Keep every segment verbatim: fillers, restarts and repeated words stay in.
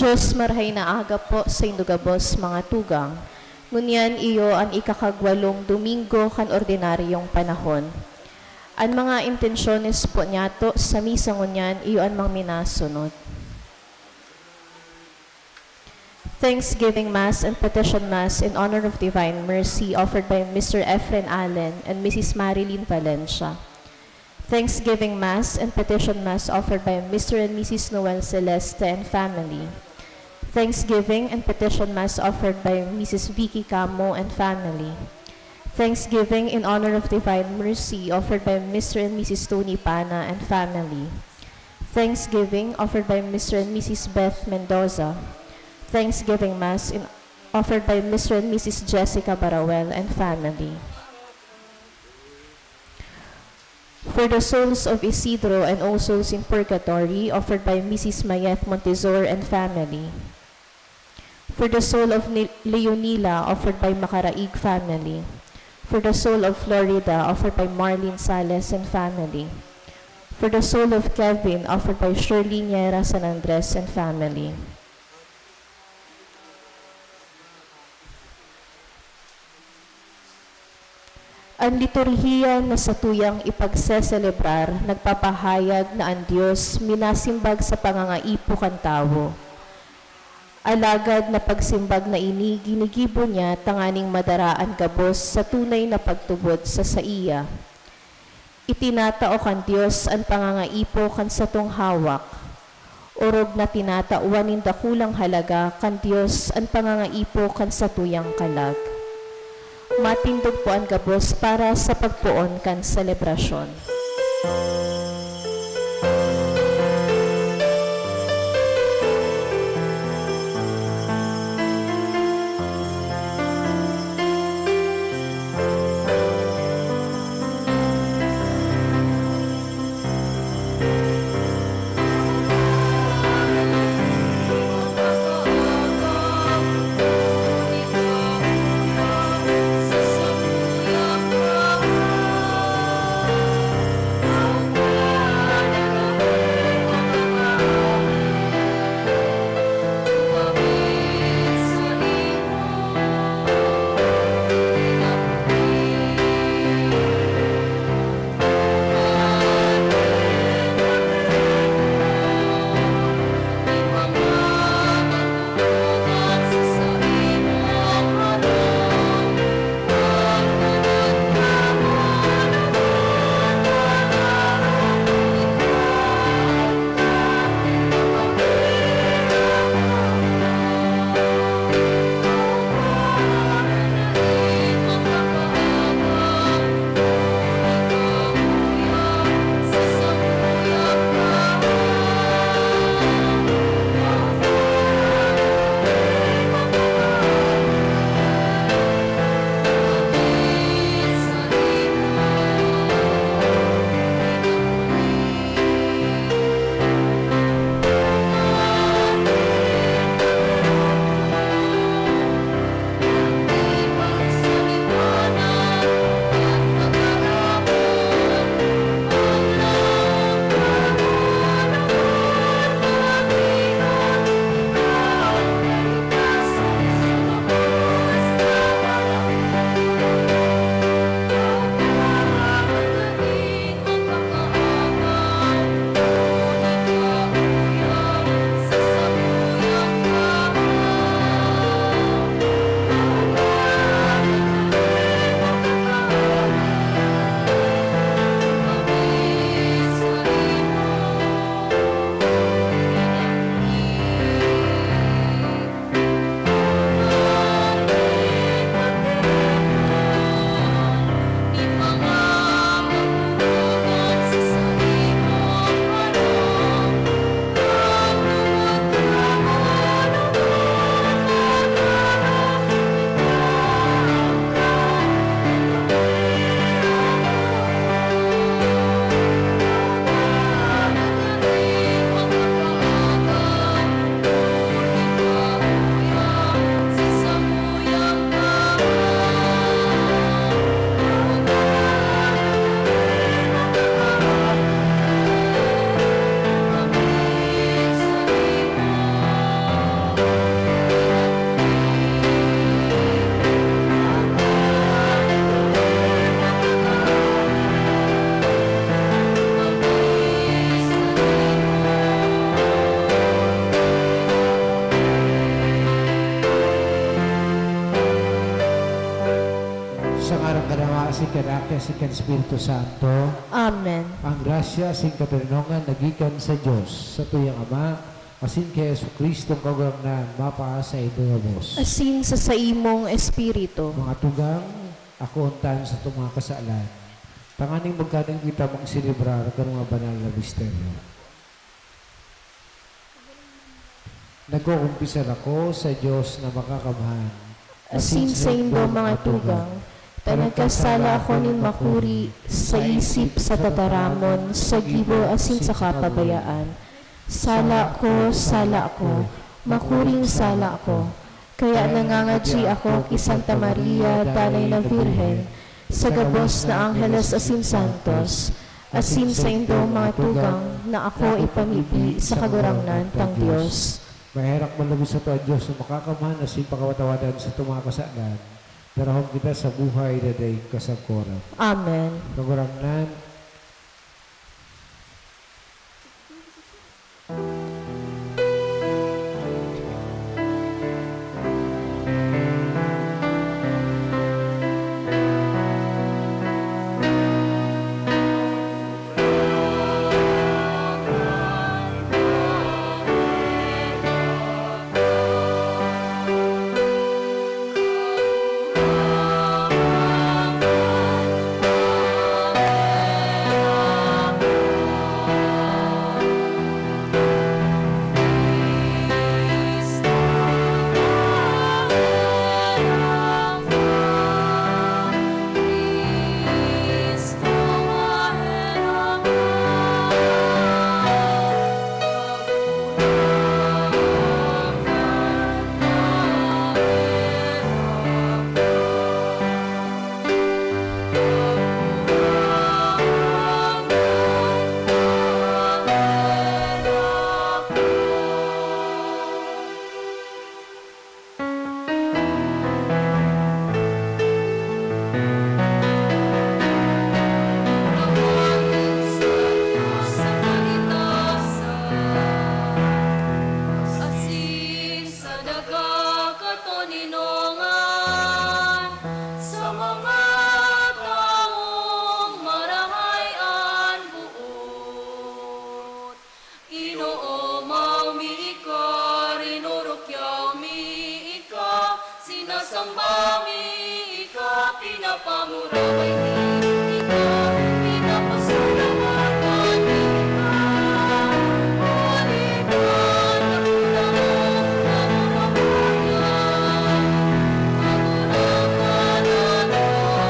Dios, marahay na aga po saindo gabos, mga tugang. Ngunyan iyo an ikakagwalong Domingo kan ordinaryong panahon. An mga intensyones po niyato sa misa ngunyan iyo an mga minasunod. Thanksgiving Mass and Petition Mass in honor of Divine Mercy offered by Mister Efren Allen and Missus Marilyn Valencia. Thanksgiving Mass and Petition Mass offered by Mister and Missus Noel Celeste and family. Thanksgiving and Petition Mass offered by Missus Vicky Camo and family. Thanksgiving in honor of Divine Mercy offered by Mister and Missus Tony Pana and family. Thanksgiving offered by Mister and Missus Beth Mendoza. Thanksgiving Mass in, offered by Mister and Missus Jessica Barawel and family. For the souls of Isidro and all souls in purgatory, offered by Missus Mayeth Montezor and family. For the soul of Ni-, Leonila, offered by Macaraig family. For the soul of Florida, offered by Marlene Sales and family. For the soul of Kevin, offered by Shirley Niera San Andres and family. An liturhiya na satuyang ipagseselebrar nagpapahayag na an Dios minasimbag sa pangangaipo kan tawo. Alagad na pagsimbag na ini ginigibo niya tanganing madara an gabos sa tunay na pagtubod sa saiya. Itinatao kan Dios an pangangaipo kan satong hawak. Orog na tinatawan nin dakulang halaga kan Dios an pangangaipo kan satuyang kalag. Matindog po an gabos para sa pagpoon kan selebrasyon. Ama, asin kan Aki, asin kan Espiritu Santo. Amen. Ang grasya asin katoninongan nagikan sa Dios, satuyang Ama, asin ki Jesu-Cristo, ang Kagurangnan, mapasaindo gabos. Asin sa saimong espiritu. Mga tugang, akoon ta an satong mga kasalan, tanganing magkaning kita magselebrar kan mga banal na misteryo. Nagkukumpisal ako sa Dios na makakamhan, asin saindo, mga tugang, ta nagkasala ako nin makuri, sa isip, sa tataramon, sa gibo, asin sa kapabayaan. Sala ko, sala ko, makuring sala ko. Kaya nangangadyi ako ki Santa Maria, Danay na Birhen, sa gabos na angheles asin santos, asin saindo, mga tugang, na ako ipamibi sa Kagurangnan tang Dios. Maherak man logod sato an Dios na makakamhan asin pakawatawadan satong mga kasalan. Darahon kita sa buhay na daing kasagkoran. Amen. Kagurangnan, sa daga katoninongan, sa mga tawong marahay an boot. Inoomaw mi ika, rinurukyaw mi ika, sinasamba mi ika, pinapamuraway mi ika, pinapasalamatan mi ika. Huli ta dakula mo an orobaya, Kagurangnan na Dios,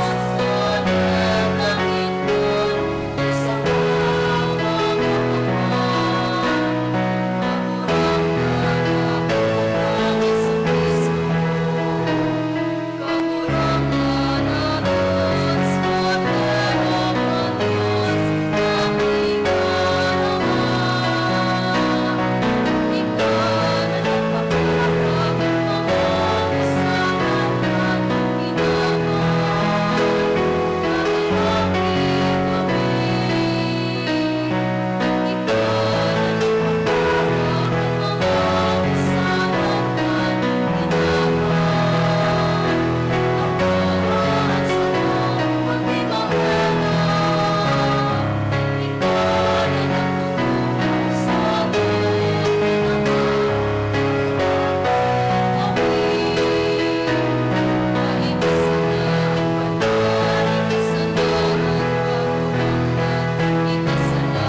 huli ta dakula mo.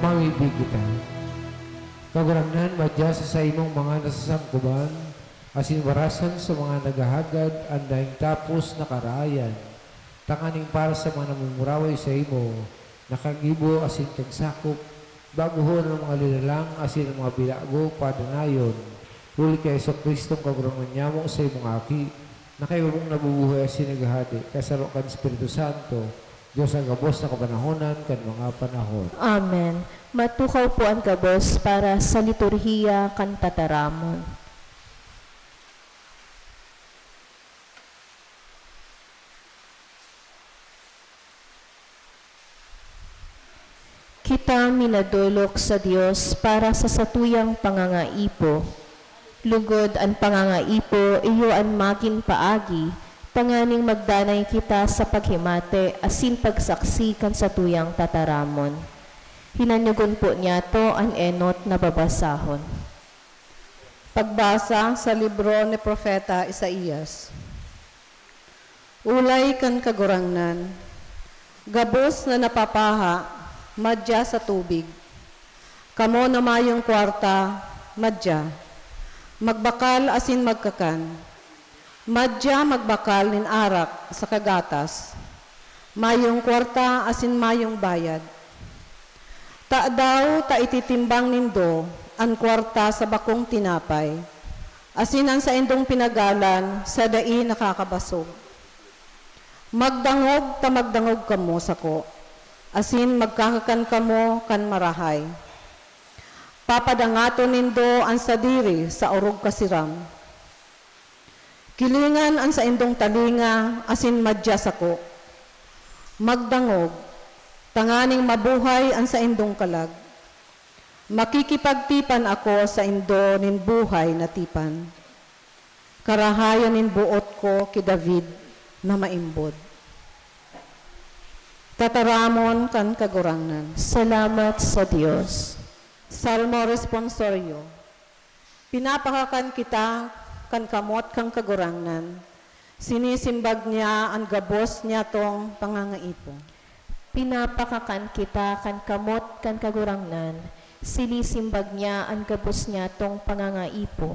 Mamibi kita. Kagurangnan, madya sa saimong mga nasasangkuban, asin warasan sa mga naghahagad an daing tapos na karaayan, tanganing para sa mga namumuraway saimo, nakagibo asin kagsakop, bagohon an mga linalang asin an mga bilago padanayon, huli ki Jesu-Cristong Kagurangnan nyamo, saimong Aki, na kaiba mong nabubuhay asin naghahade, kasaro kan Espiritu Santo, Dios sa gabos na kapanahonan kan mga panahon. Amen. Matukaw po an gabos para sa liturhiya kan tataramon. Kita minadolok sa Dios para sa satuyang pangangaipo. Lugod an pangangaipo iyo an magin paagi, tanganing magdanay kita sa paghimate asin pagsaksi kan satuyang tataramon. Hinanyugon po niyato an enot na babasahon. Pagbasa sa libro ni Propeta Isaias. Olay kan Kagurangnan, gabos na napapaha, madya sa tubig. Kamo na mayong kwarta, madya, magbakal asin magkakan. Madya magbakal nin arak saka gatas. Mayong kwarta asin mayong bayad. Tadaw ta ititimbang nindo an kwarta sa bakong tinapay, asin an saindong pinagalan sa dai nakakabasog? Magdangog ta magdangog kamo sako, asin magkakakan kamo kan marahay. Papadangaton nindo an sadiri sa orog kasiram. Kilingan an saindong talinga asin madya sako. Magdangog, tanganing mabuhay an saindong kalag. Makikipagtipan ako saindo nin buhay na tipan. Karahayan nin boot ko ki David na maimbod. Tataramon kan Kagurangnan. Salamat sa Dios. Salmo Responsorio. Pinapakakan kita kan kamot kan Kagurangnan. Sinisimbag niya an gabos niyatong pangangaipo. Pinapakakan kita kan kamot kan Kagurangnan. Sinisimbag niya an gabos niyatong pangangaipo.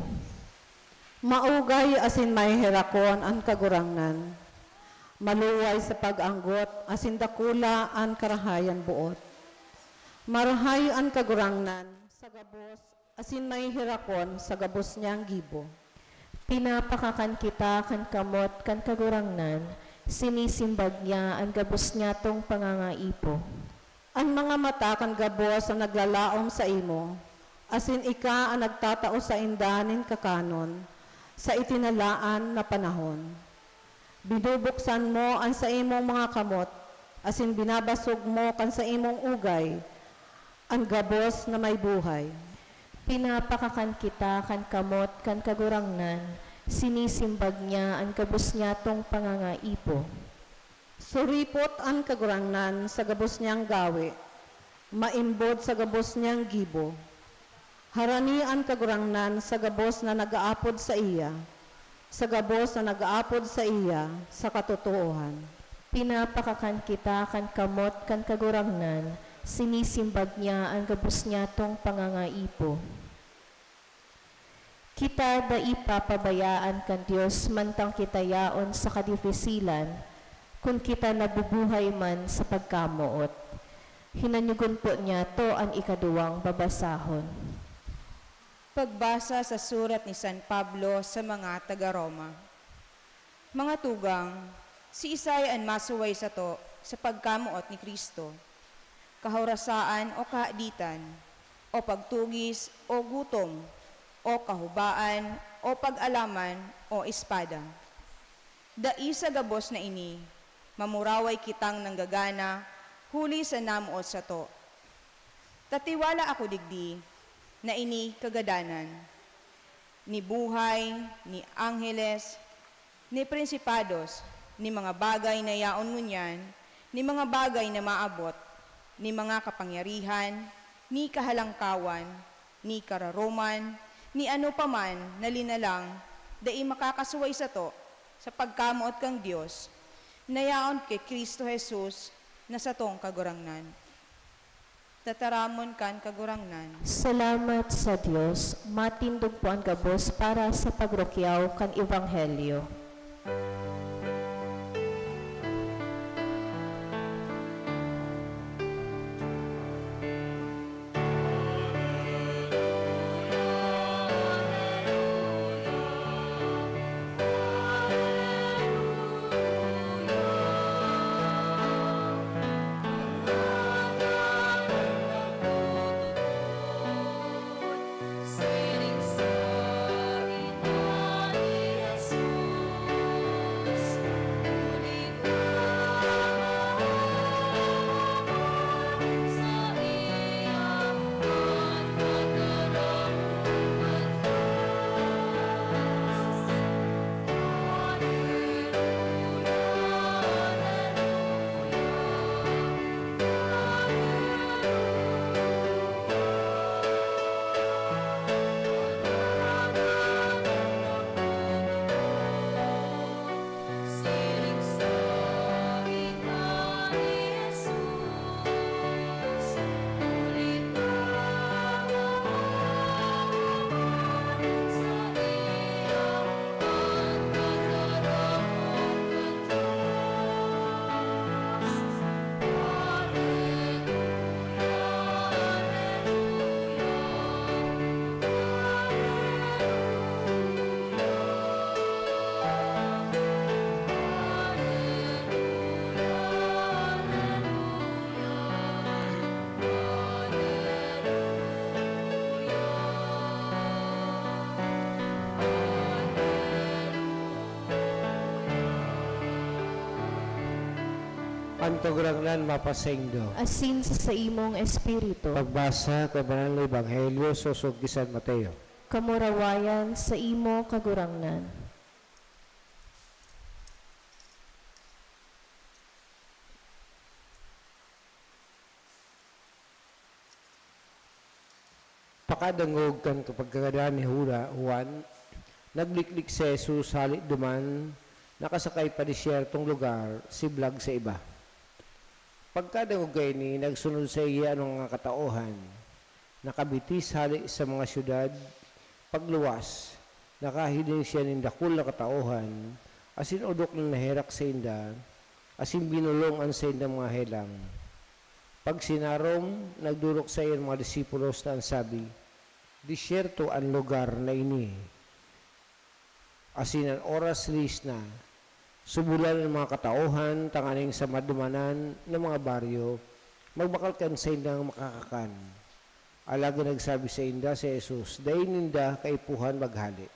Maugay asin maheherakon an Kagurangnan. Maluway sa pag-anggot asin dakula an karahayan boot. Marahay an Kagurangnan sa gabos asin maheherakon sa gabos niyang gibo. Pinapakakan kita kan kamot kan Kagurangnan, sinisimbag niya an gabos niyatong pangangaipo. An mga mata kan gabos an naglalaom saimo, asin ika an nagtatao sainda nin kakanon sa itinalaan na panahon. Binubuksan mo an saimong mga kamot, asin binabasog mo kan saimong ugay an gabos na may buhay. Pinapakakan kita kan kamot kan Kagurangnan, sinisimbag niya an gabos niyatong pangangaipo. Suripot an Kagurangnan sa gabos niyang gawe, maimbod sa gabos niyang gibo. Harani an Kagurangnan sa gabos na nag-aapod saiya, sa gabos na nag-aapod saiya sa katotoohan. Pinapakakan kita kan kamot kan Kagurangnan, sinisimbag niya an gabos niyatong pangangaipo. Kita dai papabayaan kan Dios mantang kita yaon sa kadifisilan, kun kita nabubuhay man sa pagkamoot. Hinanyugon po niyato an ikaduwang babasahon. Pagbasa sa surat ni San Pablo sa mga taga Roma. Mga tugang, siisay an masuway sato sa pagkamoot ni Cristo? Kahorasaan o kahaditan, o pagtugis o gutom, o kahubaan o pag-alaman o espada? Dai sa gabos na ini, mamuraway kitang nanggagana huli sa namoot sato. Tatiwala ako digdi na ini kagadanan. Ni buhay, ni angheles, ni prinsipados, ni mga bagay na yaon ngunyan, ni mga bagay na maabot, ni mga kapangyarihan, ni kahalangkawan, ni kararoman, ni ano pa man na linalang, dai makakasuway sato sa pagkamoot kan Dios na yaon ki Cristo Jesus na satong Kagurangnan. Tataramon kan Kagurangnan. Salamat sa Dios, matindog po an gabos para sa pagrukyaw kan Ebanghelyo. Ang Kagurangnan mapasaindo. Asin sa saimong espiritu. Pagbasa kan Banal na Ebanghelyo sosog ki San Mateo. Kamurawayan saimo, Kagurangnan. Pakadangog kan pagkagadan ni Juda, Juan, nagliklik si Jesus hale duman, nakasakay pa desyertong lugar, siblag sa iba. Pagkadangog kaini, nagsunod saiya an mga katauhan. Nakabitis hale sa mga syudad. Pagluwas, nakahiling siya nin dakul na katauhan, asin odok na naherak sainda, asin binolong an saindang mga helang. Pagsinarom, nagdorok saiya an mga disipulos na an sabi, "Desyerto an lugar na ini, asin an oras lihis na. Subolan an mga katauhan tanganing sa madumanan na mga baryo, magbakal kan saindang makakakan." Alagad nagsabi sainda si Jesus, "Dai ninda kaipuhan maghale.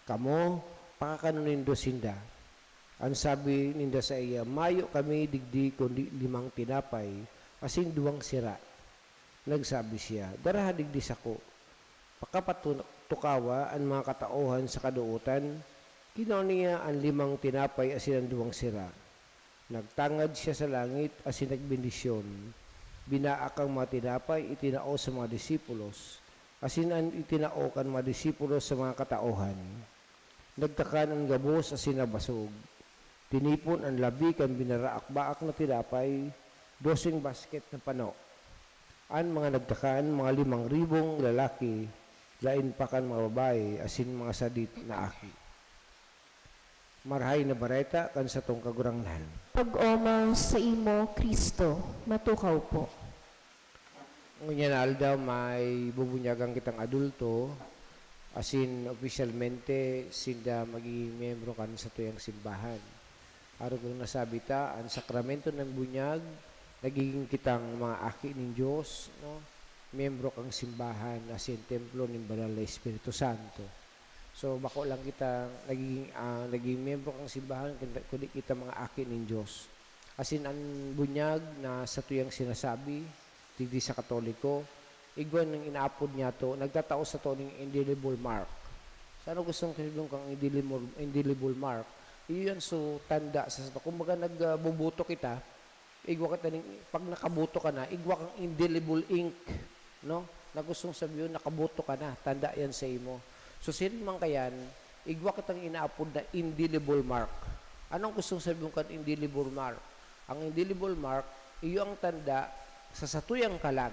Kamo, pakakanon nindo sinda." An sabi ninda saiya, "Mayo kami digdi kundi limang tinapay asin duwang sira." Nagsabi siya, "Daraha digdi sako." Pakapatukawa an mga katauhan sa kadootan, kinua niya an limang tinapay asin an duwang sira. Nagtangad siya sa langit asin nagbendisyon. Binaak an mga tinapay, itinao sa mga disipulos, asin an itinao kan mga disipulos sa mga katauhan. Nagkakan an gabos asin nabasog. Tinipon an labi kan binaraak-baak na tinapay, doseng basket na pano. An mga nagkakan, mga limang ribong lalaki, laen pa kan mga babayi asin mga sadit na aki. Marahay na Bareta kan satong Kagurangnan. Pag-omaw saimo, Cristo. Matukaw po. Ngunyan na aldaw, may bubunyagan kitang adulto, asin opisyalmente sinda magiging miyembro kan satuyang simbahan. Arog kan nasabi ta, an sakramento nin bunyag, nagiging kitang mga aki nin Dios, no? Miyembro kan simbahan, asin templo nin Banal na Espiritu Santo. So, bako lang kita nagiging, ah, naging miyembro kan simbahan, kundi, kundi kita mga aki nin Dios. Asin an bunyag na satuyang sinasabi, digdi sa Katoliko, igwa nin inaapod niyato, nagtatao sato nin indelible mark. Sa ano gustong sabihin kang indelible, indelible mark? Iyo yan, so, tanda sa sato. Kumbaga, nag, ah, boboto kita, igwa kita ning, pag nakaboto ka na, igwa kang indelible ink, no? Na gustong sabihin, nakaboto ka na, tanda yan sa imo. So, siring man kayan, igwa kitang inaapod na indelible mark. Anong gustong sabihin kan indelible mark? Ang indelible mark, iyo ang tanda sa satuyang kalag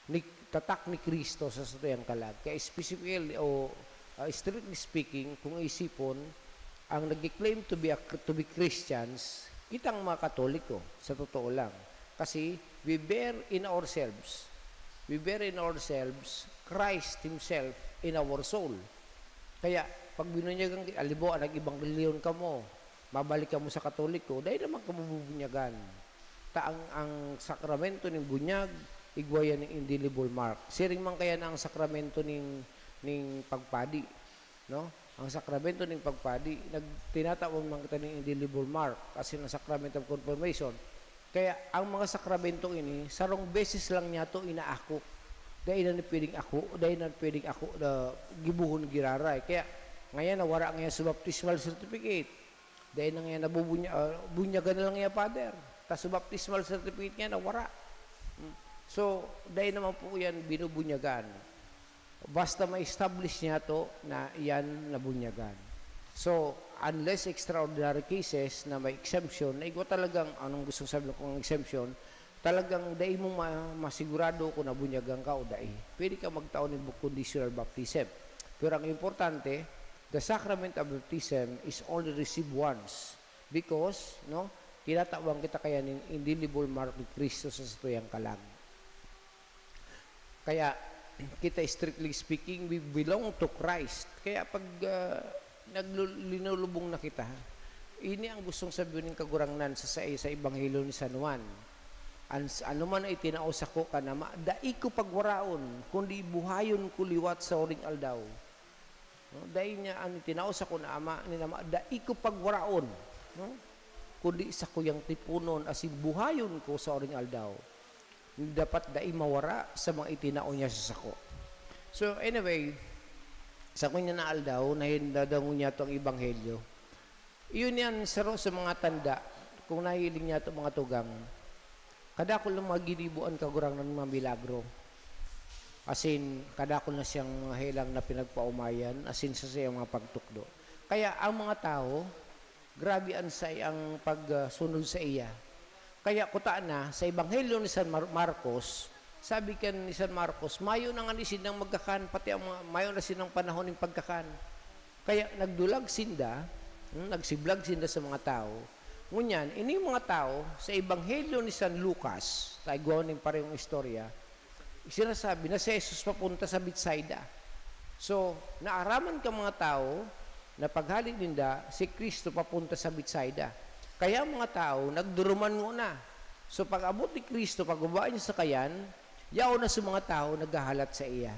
ni, tatak ni Cristo sa satuyang kalag. Kaya specifically o, ah, strictly speaking, kung isipon, ang nag-claim to be a, to be Christians, kitang mga Katoliko, sa totoo lang. Kasi we bear in ourselves, we bear in ourselves Christ Himself in our soul. Kaya, pag binunyagan ki-, halimbawa, nag-ebanghelyon kamo, mabalik kamo sa Katoliko, dai naman kamo bubunyagan. Ta ang, ang sakramento nin bunyag, igwa yan nin indelible mark. Siring man kaya na ang sakramento nin, nin pagpadi, no? Ang sakramento nin pagpadi, nag-, tinatawan man kita nin indelible mark, as in, ang sacrament of confirmation. Kaya ang mga sakramento ini, sarong beses lang niyato inaako. Dai na ni pwedeng ako, dai na pwedeng ako na gibohon giraray. Kaya ngayon, nawara ngayon sa baptismal certificate. Dai na ngayon nabubunya-, ah, bunyagan na lang ngayon, Father. Tas sa baptismal certificate ngayon, nawara. Hmm. So, dai naman po yan binubunyagan. Basta ma-establish niyato na iyan nabunyagan. So, unless extraordinary cases na may exemption, na igwa talagang, anong gustong sabihin kong exemption, talagang dai mo ma-, masigurado kung nabunyagan ka o dai. Pwede ka magtao nin bu-, conditional baptism. Pero ang importante, the sacrament of baptism is only received once because, no, tinatawan kita kaya nin indelible mark ni Cristo sa satuyang kalag. Kaya, kita, strictly speaking, we belong to Christ. Kaya pag, ah, naglu-, linulubong na kita, ini ang gustong sabihin nin Kagurangnan sa, sa, sa Ebanghelyo ni San Juan. An-, ano man ang itinao sako kan Ama, dai ko pagwaraon, kundi buhayon ko liwat sa huling aldaw. No? Dai niya an itinao sako na Ama, nin Ama, dai ko pagwaraon. No? kundi sakuyang tiponon asin buhayon ko sa oring aldaw. Dapat dai mawara sa mga itinao niya sa sako. So, anyway, sa kanya na aldaw, nahin-, nadangog niya to ang ebanghelyo. Iyon yan, saro sa mga tanda, kung nahiling niya to mga tugang. Kadakul ng mga ginibo an Kagurangnan mga milagro. Asin, kadakul na siyang mga helang na pinagpaomayan, asin sa saiyang mga pagtukdo. Kaya ang mga tawo, grabe an saiyang pagsunod saiya. Kaya kuta na, sa Ebanghelyo ni San Mar-, Marcos, sabi kan ni San Marcos, mayo na ngani sindang magkakan, pati ang mga, mayo na sindang panahon nin pagkakan. Kaya nagdulag sinda, hmm, nagsiblag sinda sa mga tawo. Ngunyan, ining mga tawo, sa Ebanghelyo ni San Lucas, ta igwa nin parehong istorya, sinasabi na si Jesus papunta sa Betsaida. So, naaraman kan mga tawo na paghale ninda, si Cristo papunta sa Betsaida. Kaya ang mga tawo nagduruman ngona. So, pag-abot ni Cristo, pagbaba niya sa sakayan, yaon na sa mga tawo naghahalat saiya.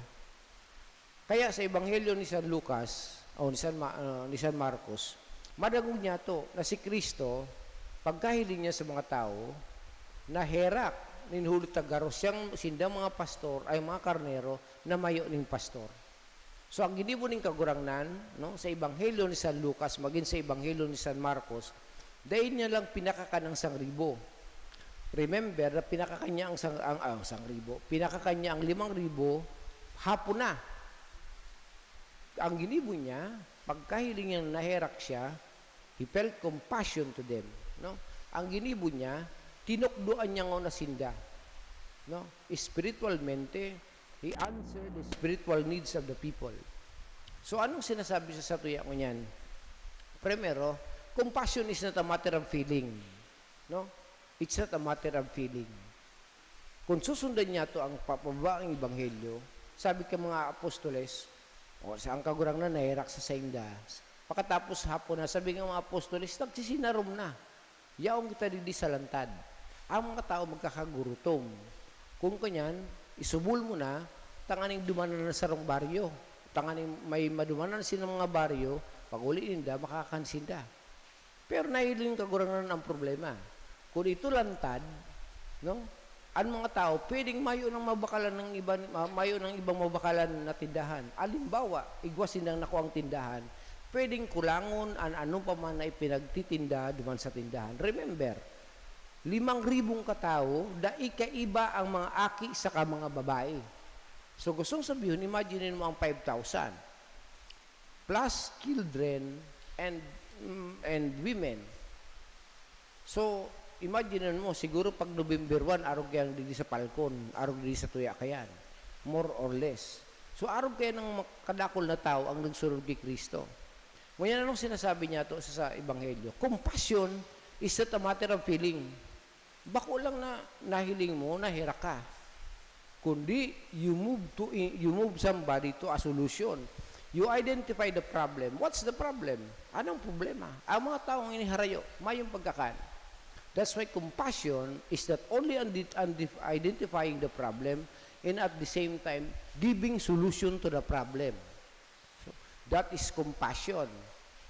Kaya sa Ebanghelyo ni San Lucas, o ni San Ma-, ah, ni San Marcos, madangog niyato na si Cristo, pagkahiling niya sa mga tawo, naherak, nin huli ta garo siyang, sindang mga pastor ay mga karnero na mayo nin pastor. So, ang ginibo nin Kagurangnan, no, sa Ebanghelyo ni San Lucas, magin sa Ebanghelyo ni San Marcos, dai niya lang pinakakan ang sangribo. Remember na pinakakan niya ang sang-, ang, ah, sangribo. Pinakakan niya ang limang ribo, hapon na. Ang ginibo niya, pagkahiling niyang naherak siya, he felt compassion to them, no? Ang ginibo niya, tinukdoan niya ngona sinda, no? Espiritualmente, he answered the spiritual needs of the people. So, anong sinasabi sa satuya ngunyan? Primero, compassion is not a matter of feeling, no? It's not a matter of feeling. Kung susundan niyato ang pa-, pababa ang ebanghelyo, sabi ka mga apostoles, o sa ang Kagurangnan naherak sa sainda. Pakatapos hapon na, sabi nga mga apostoles, "Nagsisinarom na. Yaon kita digdi sa lantad." Ang mga tawo magkakagurutom. Kung kanyan, isubol mo na, tanganing dumanan na sarong baryo. Tanganing may madumanan silang mga baryo, pag-uli ninda, makakakan sinda. Pero nahiling Kagurangnan ang problema. Kung ito lantad, no? Ang mga tao, pwedeng mayo nang mabakalan ng iba, ma-, mayo ng ibang mabakalan na tindahan. Alimbawa, igwa sindang nakuang tindahan, pwedeng kulangon an ano pa man na ipinagtitinda duman sa tindahan. Remember, limang ribong katawo, dai kaiba ang mga aki saka mga babae. So, gustong sabihon, imagine mo ang five thousand. Plus children and, mm, and women. So, imagine mo, siguro pag November one, arog kayang digdi sa Falcon, arog digdi sa Tuya Kayan, more or less. So, arog kaya ng mak-, kadakul na tao ang nagsunod kay Cristo. Ngunyan, anong sinasabi niya to sa, sa Ebanghelyo? Compassion is not a matter of feeling. Bako lang na nahiling mo, naherak ka. Kundi, you move to, you move somebody to a solution. You identify the problem. What's the problem? Anong problema? Ang mga taong ini harayo, mayong pagkakan. That's why compassion is not only undi-, undi-, identifying the problem and at the same time, giving solution to the problem. So, that is compassion,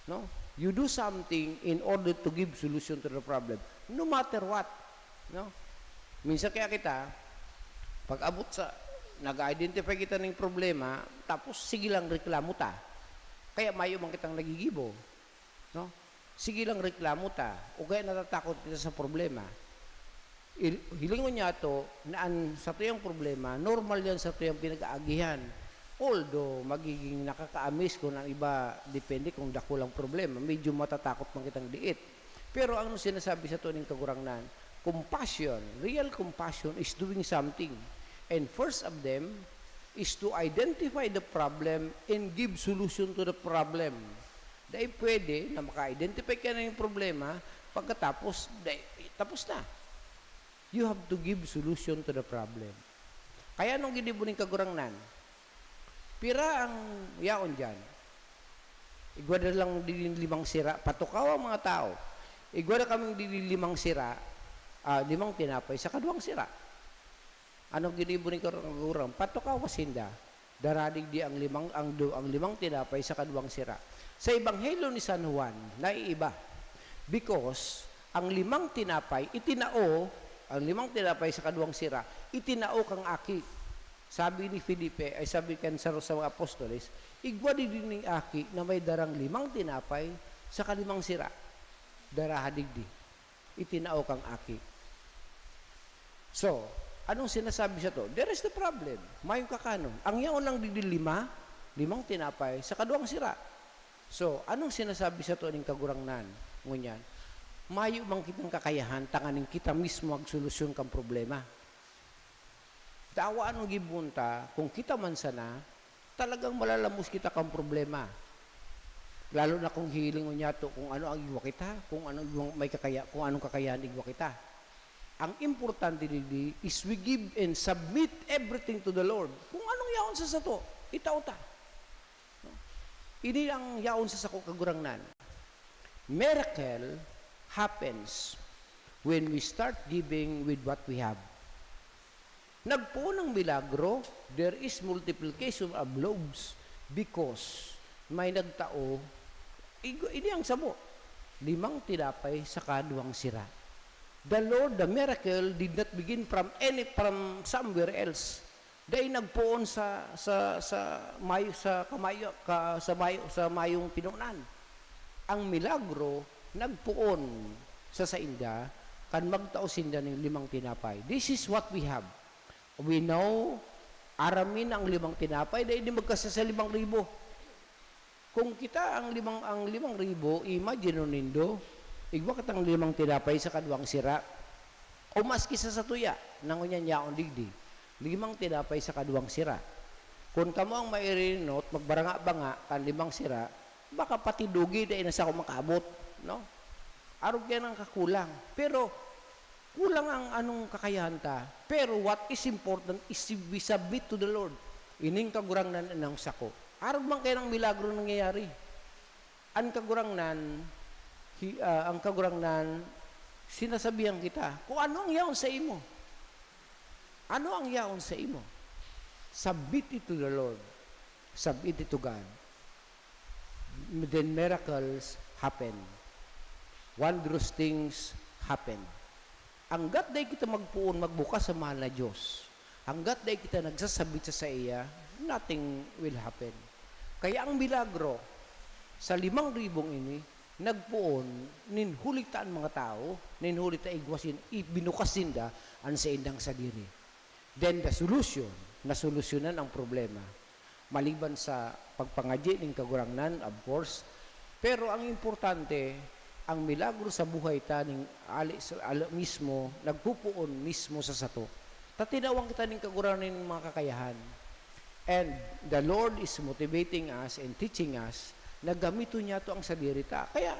no? You do something in order to give solution to the problem, no matter what, no? Minsan kaya kita, pag abot sa, nag-identify kita ning problema, tapos sige lang reklamo ta. Kaya mayo man kitang nagigibo, no? Sige lang reklamo ta, o kaya natatakot kita sa problema. Il-, hilingon niya to na an satuyang problema, normal yan satuyang pinag-aagihan. Although, magiging nakakaamis kung ang iba, depende kung dakul ang problema, medyo matatakot man kitang diit. Pero ang sinasabi sato ning Kagurangnan, compassion, real compassion is doing something. And first of them is to identify the problem and give solution to the problem. Dai pwede na maka-identify ka na yung problema, pagkatapos, dai, tapos na. You have to give solution to the problem. Kaya anong ginibo ning Kagurangnan? Pira ang yaon diyan? Igwa na lang din limang sira, patukaw ang mga tao. Igwa na kaming din limang sira, ah, limang tinapay sa kaduwang sira. Anong ginibo ni Kagurang? Patukaw sinda. Daradig di ang limang, ang du-, ang limang tinapay sa kaduwang sira. Sa Ebanghelyo ni San Juan, naiiba. Because Ang limang tinapay, itinao, ang limang tinapay sa kaduwang sira, itinao kang aki. Sabi ni Felipe, ay, sabi kan saro sa mga apostoles, "Igwa digdi ning aki na may darang limang tinapay saka limang sira. Daraha digdi." Itinao kang aki. So, anong sinasabi sato? There is the problem. Mayong kakanon. Ang yaon lang digdi lima, limang tinapay, sa kaduwang sira. So, anong sinasabi sato ning Kagurangnan? Ngunyan, mayo man kitang kakayahan tanganing kita mismo magsolusyon kan problema. Dawa anong gibohon ta, kung kita man sana, talagang malalamos kita kan problema. Lalo na kung hihilingon niyato kung ano ang igwa kita, kung ano igwang may kakaya-, kung anong kakayahan igwa kita. Ang importante digdi is we give and submit everything to the Lord. Kung anong yaon sa sato, itao ta. No? Ini ang yaon sa sako, Kagurangnan. Miracle happens when we start giving with what we have. Nagpoon ang milagro, there is multiplication of loaves because may nagtao, igo-, ini ang samo, limang tinapay saka duwang sira. The Lord, the miracle did not begin from any, from somewhere else. Dai nagpoon sa, sa, sa mayo, sa kamayo, ka, sa mayo, sa mayong pinunan. Ang milagro nagpoon sa sainda kan magtao sinda nin limang tinapay. This is what we have. We know, aram mi na ang limang tinapay, dai ini magkasya sa limang ribo. Kung kita ang limang, ang limang ribo, imagine nindo, igwa kitang limang tinapay saka duwang sira. O maski sa satuya, na ngunyan yaon digdi, limang tinapay saka duwang sira. Kun kamo ang mairinot, magbaranga-banga kan limang sira, baka pati dugi dai na sako makaabot, no? Arog kaiyan ang kakulang. Pero kulang ang anong kakayahan ta. Pero what is important is we submit to the Lord. Ining Kagurangnan an sako. Arog man kaiyan ang milagro nangyayari. Ang Kagurangnan, hi-, ah, ang Kagurangnan, sinasabihan kita, kung ano ang yaon sa imo. Ano ang yaon sa imo? Submit it to the Lord. Submit it to God. Then miracles happen. Wondrous things happen. Hanggat dai kita magpoon, magbukas sa mahal na Diyos, hanggat dai kita nagsasabit sa saiya, nothing will happen. Kaya ang milagro sa limang ribong ini, nagpoon nin huli ta an mga tawo, nin huli ta igwa sin-, ibinukas ninda an saindang sadiri. Then the solution, nasolusyonan ang problema. Maliban sa pagpangadyi nin Kagurangnan, of course, pero ang importante, ang milagro sa buhay ta nin ali, sa, ali mismo, nagpupoon mismo sa sato. Ta tinawan kita nin Kagurangnan nin mga kakayahan. And the Lord is motivating us and teaching us na gamiton niyato ang sadiri ta. Kaya,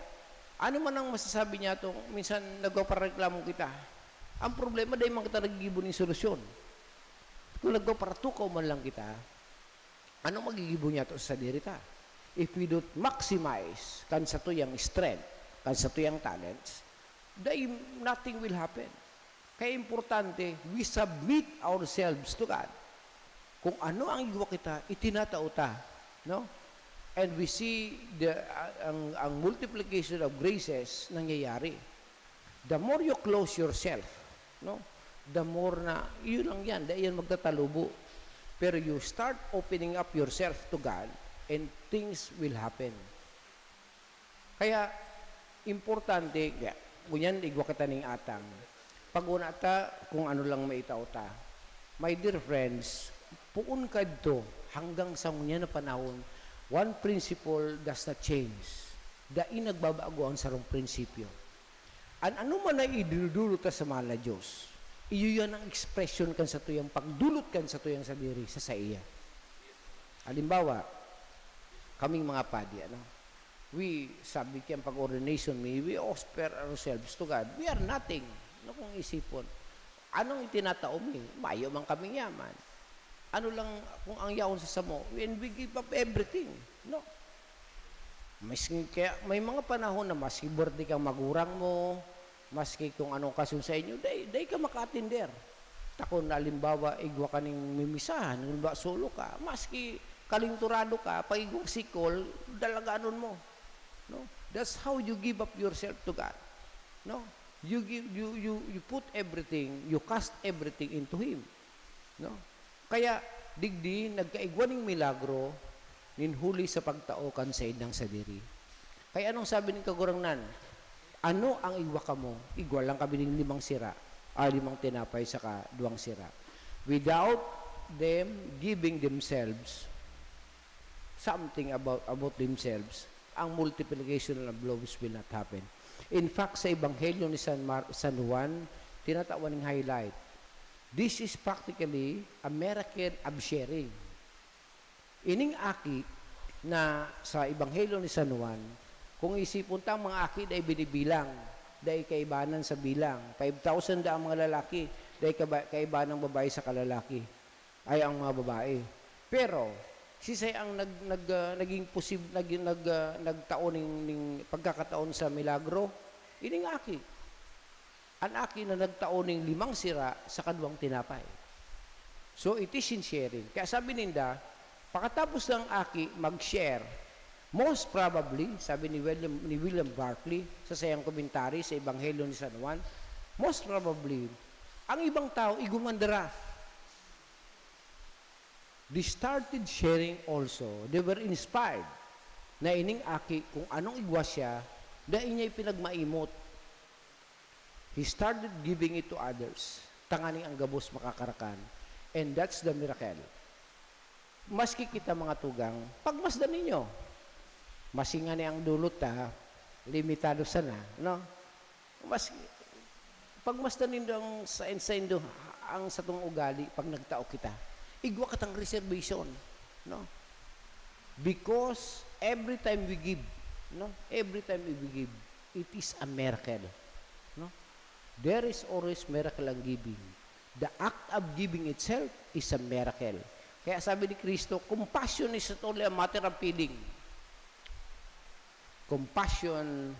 ano man ang masasabi niyato, minsan nagpapareklamo kita. Ang problema, dai man kita naggigibo nin solusyon. Kung nagpaparatukaw man lang kita, ano magigibo niyato sa sadiri ta? If we don't maximize kan satuyang strength, kan satuyang talents, dai, nothing will happen. Kaya importante, we submit ourselves to God. Kung ano ang igwa kita, itinatao ta, no? And we see the, uh, ang, ang multiplication of graces nangyayari. The more you close yourself, no? The more na, yun lang yan, dai yan magtatalubo. Pero you start opening up yourself to God and things will happen. Kaya, importante, kaya, ngunyan, igwa kita ning atang. Pag-una ta, kung ano lang maitao ta. My dear friends, poon kadto, hanggang sa ngunyan na panahon, one principle does not change. Dai nagbabago ang sarong prinsipyo. An ano man na idinudulot ta sa mahal na Diyos, iyo yan ang ekspresyon kan satuyang pagdulot kan satuyang sadiri sa saiya. Halimbawa, kaming mga padi, ano, we submit yan pag ordination, we, we offer ourselves to God. We are nothing, no, kung isipon. Anong itinatao mi? Mayo man kaming yaman. Ano lang, kung ang yaon sa samo, and we give up everything, no? Maski kaya may mga panahon na maski birthday kang magurang mo, maski kung anong okasyon sa inyo, dai, dai ka maka-attender. Ta kun halimbawa, igwa ka ning mimisahan, halimbawa, solo ka, maski kalinturado ka, pag igwang sikol, dalaganon mo. No? That's how you give up yourself to God. No? You give, you, you, you put everything, you cast everything into Him. No? Kaya, digdi, nagkaigwa ning milagro, nin huli sa pagtao kan saindang sadiri. Kaya anong sabi ning Kagurangnan? "Ano ang igwa kamo? Igwa lang kami ning limang sira, ah, limang tinapay saka duwang sira." Without them giving themselves something about, about themselves, ang multiplication of loaves will not happen. In fact, sa Ebanghelyo ni San Mar-, San Juan, tinatawan ning highlight. This is practically a miracle of sharing. Ining aki na sa Ebanghelyo ni San Juan, kung isipon ta, ang mga aki dai binibilang, dai kaibanan sa bilang. Five thousand da ang mga lalaki, dai kaba-, kaibanan babae saka lalaki, ay ang mga babae. Pero, siisay ang nag-, nag-, ah, naging posib-, nag-, nag-, ah, nagtao ning, ning pagkakataon sa milagro? Ining aki. An aki na nagtao ning limang sira saka duwang tinapay. So, it is in sharing. Kaya sabi ninda, pakatapos ng aki mag-share, most probably, sabi ni William, ni William Barclay sa sayang komentary sa Ebanghelyo ni San Juan, most probably, ang ibang tao igwa man dara. They started sharing also. They were inspired na ining aki, kung anong igwa siya, dai niya ipinagmaimot. He started giving it to others, tanganing ang gabos makakarakan. And that's the miracle. Maski kita, mga tugang, pagmasdan ninyo. Maski ngani ang dulot ta, limitado sana, no? Mas, pagmasdan nindo ang sa, saindo, ang satong ugali pag nagtao kita. Igwa kitang reservation, no? Because every time we give, no? Every time we give, it is a miracle, no? There is always miracle ang giving. The act of giving itself is a miracle. Kaya sabi ni Cristo, "Compassion is not only a matter of feeling." Compassion,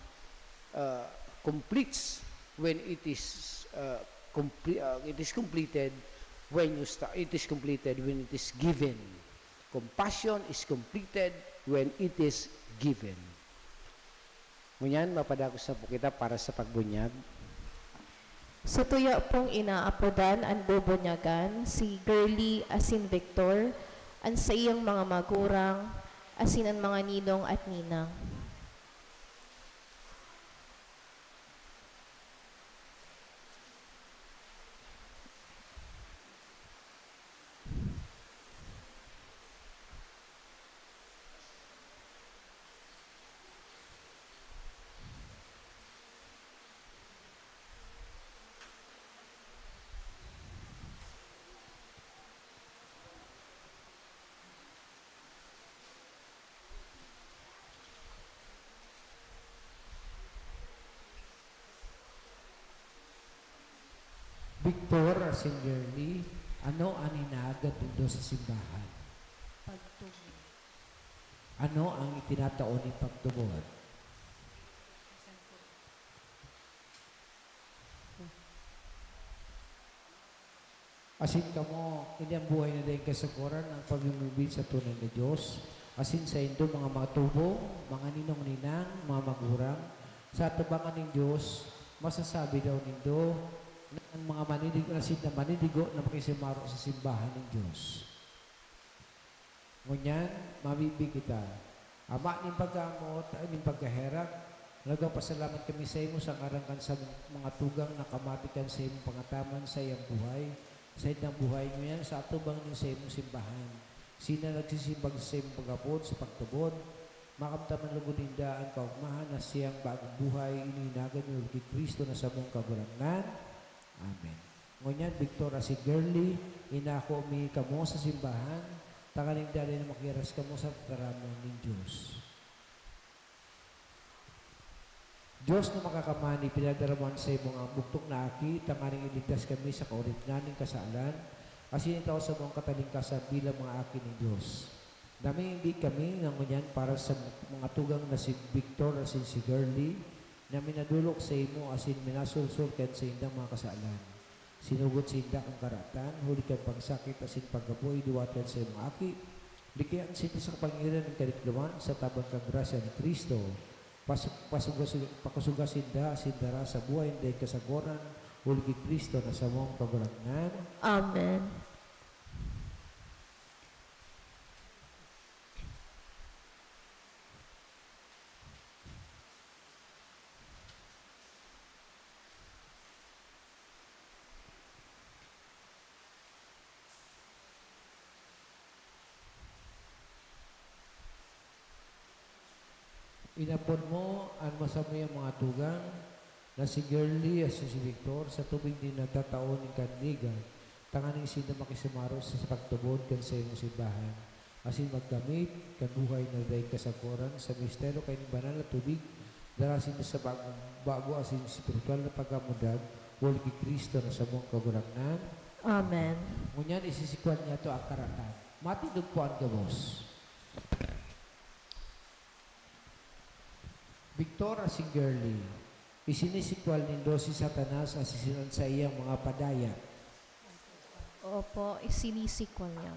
uh, completes when it is, uh, comple-, uh, it is completed when you sta-, it is completed when it is given. Compassion is completed when it is given. Ngunyan, mapadagos na po kita para sa pagbunyag. Satuya pong inaapodan an bubunyagan, si Girly asin Victor, an saiyang mga magurang, asin an mga ninong at ninang. Victor asin Girly, ano an inaagad nindo sa simbahan? Pagtubod. Ano ang itinatao nin pagtubod? Asin kamo, ini an buhay na daing kasakoran, an pamimibi sa tunay na Dios. Asin saindo, mga matubong, mga ninong-ninang, mga magurang, sa atubangan nin Dios, masasabi daw nindo na an mga manidig-, asin na manidigo na makisimaro sa simbahan nin Dios. Ngunyan, mamibi kita. Ama nin pagkamoot, nin pagkaherak, nagpapasalamat kami saimo sa ngaran kan sa mga tugang na kamati kan saimong pangataman sa iyang buhay, sa saindang buhay ngunyan sa atubang nin saimong simbahan. Sinda nagsisimbag sa saimong pag-apod sa pagtubod, makamtan man lugod ninda an kaogmahan na siyang bagong buhay, ini hinagad mi ki Cristo na samong Kagurangnan. Amen. Ngunyan, Victor asin Girly, inako mi kamo sa simbahan, tanganing danay na makiras kamo sa tataramon nin Dios. Dios na Makakamani, pinadara mo an saimong bugtong na Aki, tanganing iligtas kami sa kaoripnan nin kasalan, asin itao samong katalingkasan bilang mga aki nin Dios. Namimibi kami na ngunyan para sa mga tugang na si Victor asin si Girly, na minadolok saimo asin minasolsol kan saindang mga kasalan. Sinugot sinda kan karatan, huli kan pagsakit asin pagkabuhay liwat kan saimong Aki. Likian sinda sa kapangyarihan nin kanikloan sa tabang kan grasya ni Cristo. Pasu-, pasugas-, pakusuga sinda asin dara sa buhay na daing kasagoran, huli ki Cristo na samong Kagurangnan. Amen. Inapod mo an masamuyang mga tugang na si Girly asin si Victor sa tubig nin nagtatao nin kanligan, tanganing sinda makisumaro sa pagtubod kan saimong simbahan, asin magkamit kan buhay na daing kasagoran sa misteryo kaini banal na tubig, dara sinda sa bagong, bago asin espiritual na pagkamundag, huli ki Cristo na samong Kagurangnan. Amen. Ngunyan, isisikwan niyato an karatan. Matindog po an gabos. Victor asin Girly, isinisikwal nindo si Satanas asin an saiyang mga padaya. Opo, isinisikwal niya.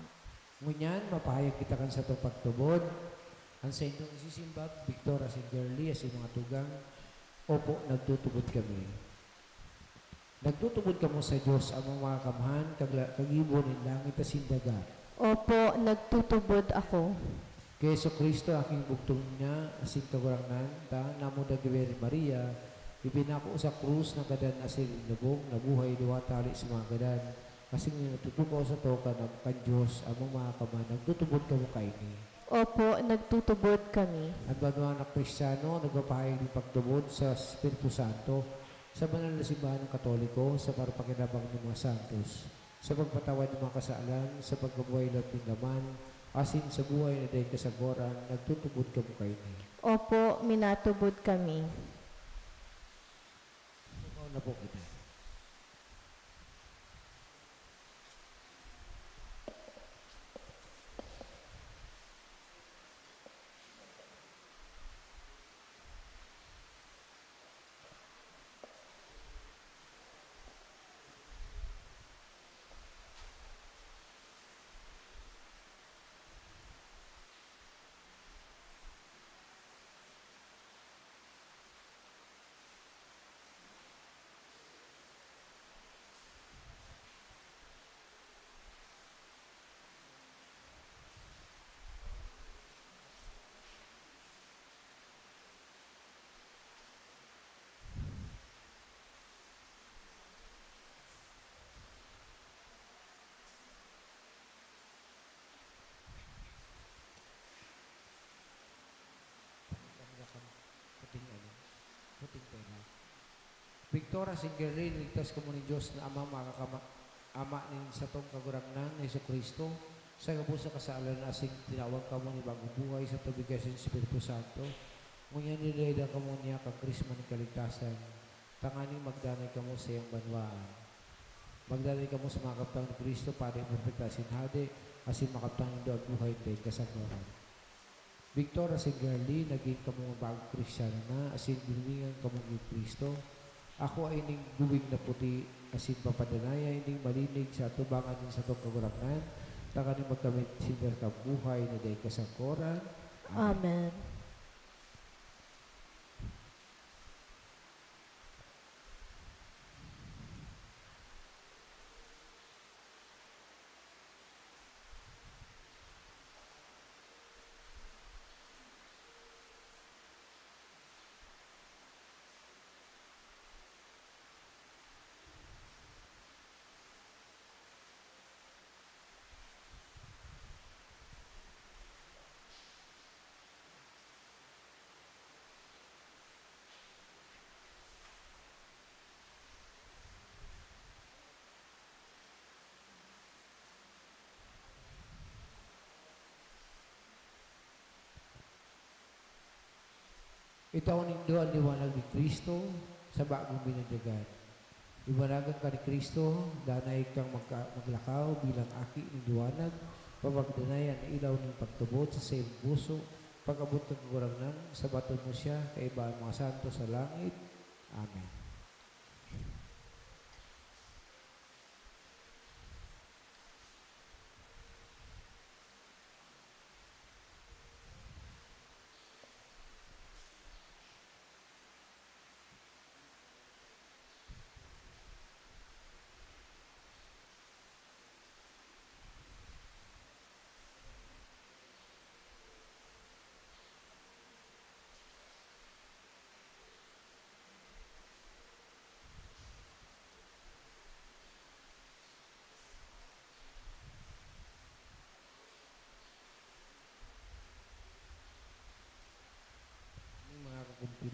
Ngunyan, mapahayag kita kan satong pagtubod. An saindong isisimbag, Victor asin Girly asin mga tugang, opo, nagtutubod kami. Nagtutubod kamo sa Dios, Amang Makakamhan, kagla-, kagibo nin langit asin daga. Opo, nagtutubod ako. Ki Jesu-Cristo, aking bugtong niya, asin Kagurangnan ta, namuda ki Virgen Maria, ipinako sa krus, nagadan asin inlubong, nabuhay liwat hale sa mga gadan, asin natutukaw sato kan, kan Dios, Amang Makakamhan, nagtutubod kamo kaini. Opo, nagtutubod kami. An banwaan na Kristiyano nagpapahayag nin pagtubod sa Espiritu Santo, sa banal na simbahan na Katoliko, sa parapakinabang nin mga santos, sa pagpatawad nin mga kasalan, sa pagkabuhay liwat nin laman, asin sa buhay na daing kasagoran, nagtutubod kamo kaini. Opo, minatubod kami. Tumaw na po kita. Pakiramdam ka, puting ano, puting tela. Victor asin Girly, ligtas kamo nin Dios na Ama, makakama-, Ama nin satong Kagurangnan na Jesu-Cristo, sa gabos na kasalan asin tinawan kamo nin bagong buhay sa tubig asin Espiritu Santo. Ngunyan, nilaedan kamo niya kan Karisma nin kaligtasan, tanganing magdanay kamo sa saiyang banwaan. Magdanay kamo sa mga kabtang ni Cristo, Padi, Propeta asin Hade, asin makabtang nindo an buhay na daing kasagoran. Victor asin Girly, nagin kamo mga bagong Kristiyano na, asin binulingan kamo ni Cristo. Ako ay ning gubing na puti, asin papadanaya ining malinig sa atubangan nin satong Kagurangnan, tanganing magkamit sinda kan buhay na daing kasagoran. Amen. Amen. Itao nindo an liwanag ni Cristo sa bagong binanyagan. Liwanagan ka ni Cristo, danay kang magka-, maglakaw bilang aki nin liwanag, papagdanay an ilaw nin pagtubod sa saimong puso, pag-abot kan Kagurangnan, sabaton mo siya kaiba an mga santos sa langit. Amen.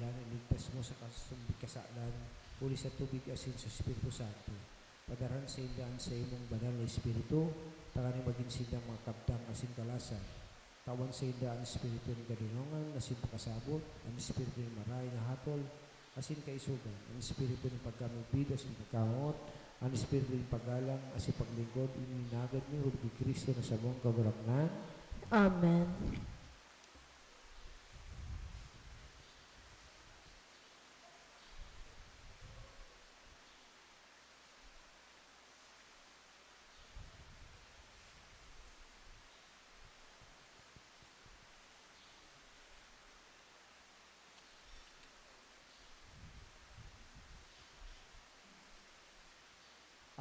Iligtas mo sa kasong kasalan, huli sa tubig asin sa Espiritu Santo. Padarhan sainda an saimong banal na Espiritu, tanganing magin sindang mga kabtang asin kalasan. Tawan sainda an espiritu nin kadonongan asin pakasabot, an espiritu nin marahay na hatol asin kaisogan, an espiritu nin pagkamubid asin pagkamoot, an espiritu nin paggalang asin paglingkod. Ini hinagad mi huli ki Cristo na samong Kagurangnan. Amen.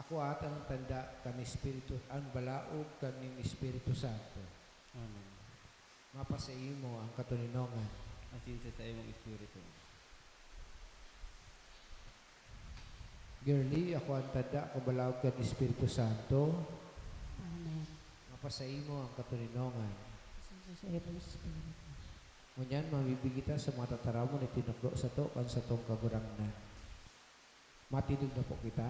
Ako at ang tanda kan Espiritu, ang balaog kan nin Espiritu Santo. Amen. Mapasaimo ang katoninongan. Asin sa saimong espiritu. Girly, ako ang tanda, ako balaog kan Espiritu Santo. Amen. Mapasaimo ang katoninongan. Asin sa saimong espiritu. Ngunyan, mamibi kita sa mga tataramon na itinukdo sato kan satong Kagurangnan. Matindog na po kita.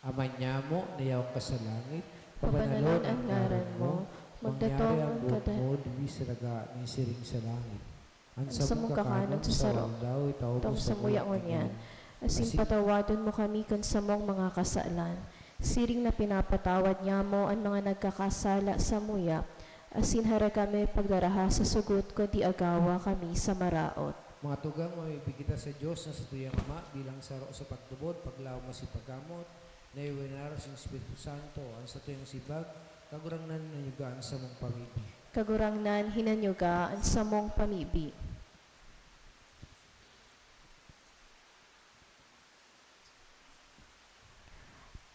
Ama niamo na yaon ka sa langit, pabanalon an ngaran mo, magdatong an kada- mo digdi sa daga nin siring sa langit. An samong kakanon sa sarong aldaw, itao mo samuya ngunyan. Asin patawadon mo kami kan samong mga kasalan, siring na pinapatawad niamo an mga nagkakasala samuya. Asin hara kami pagdaraha sa sugot, kundi agawa kami sa maraot. Mga tugang, mamibi kita sa Dios na satuyang Ama, bilang saro sa pagtubod, paglaom asin pagkamoot, na iwinaros nin Espiritu Santo, an satuyang simbag, Kagurangnan, hinanyuga an samong pamibi. Kagurangnan, hinanyuga an samong pamibi.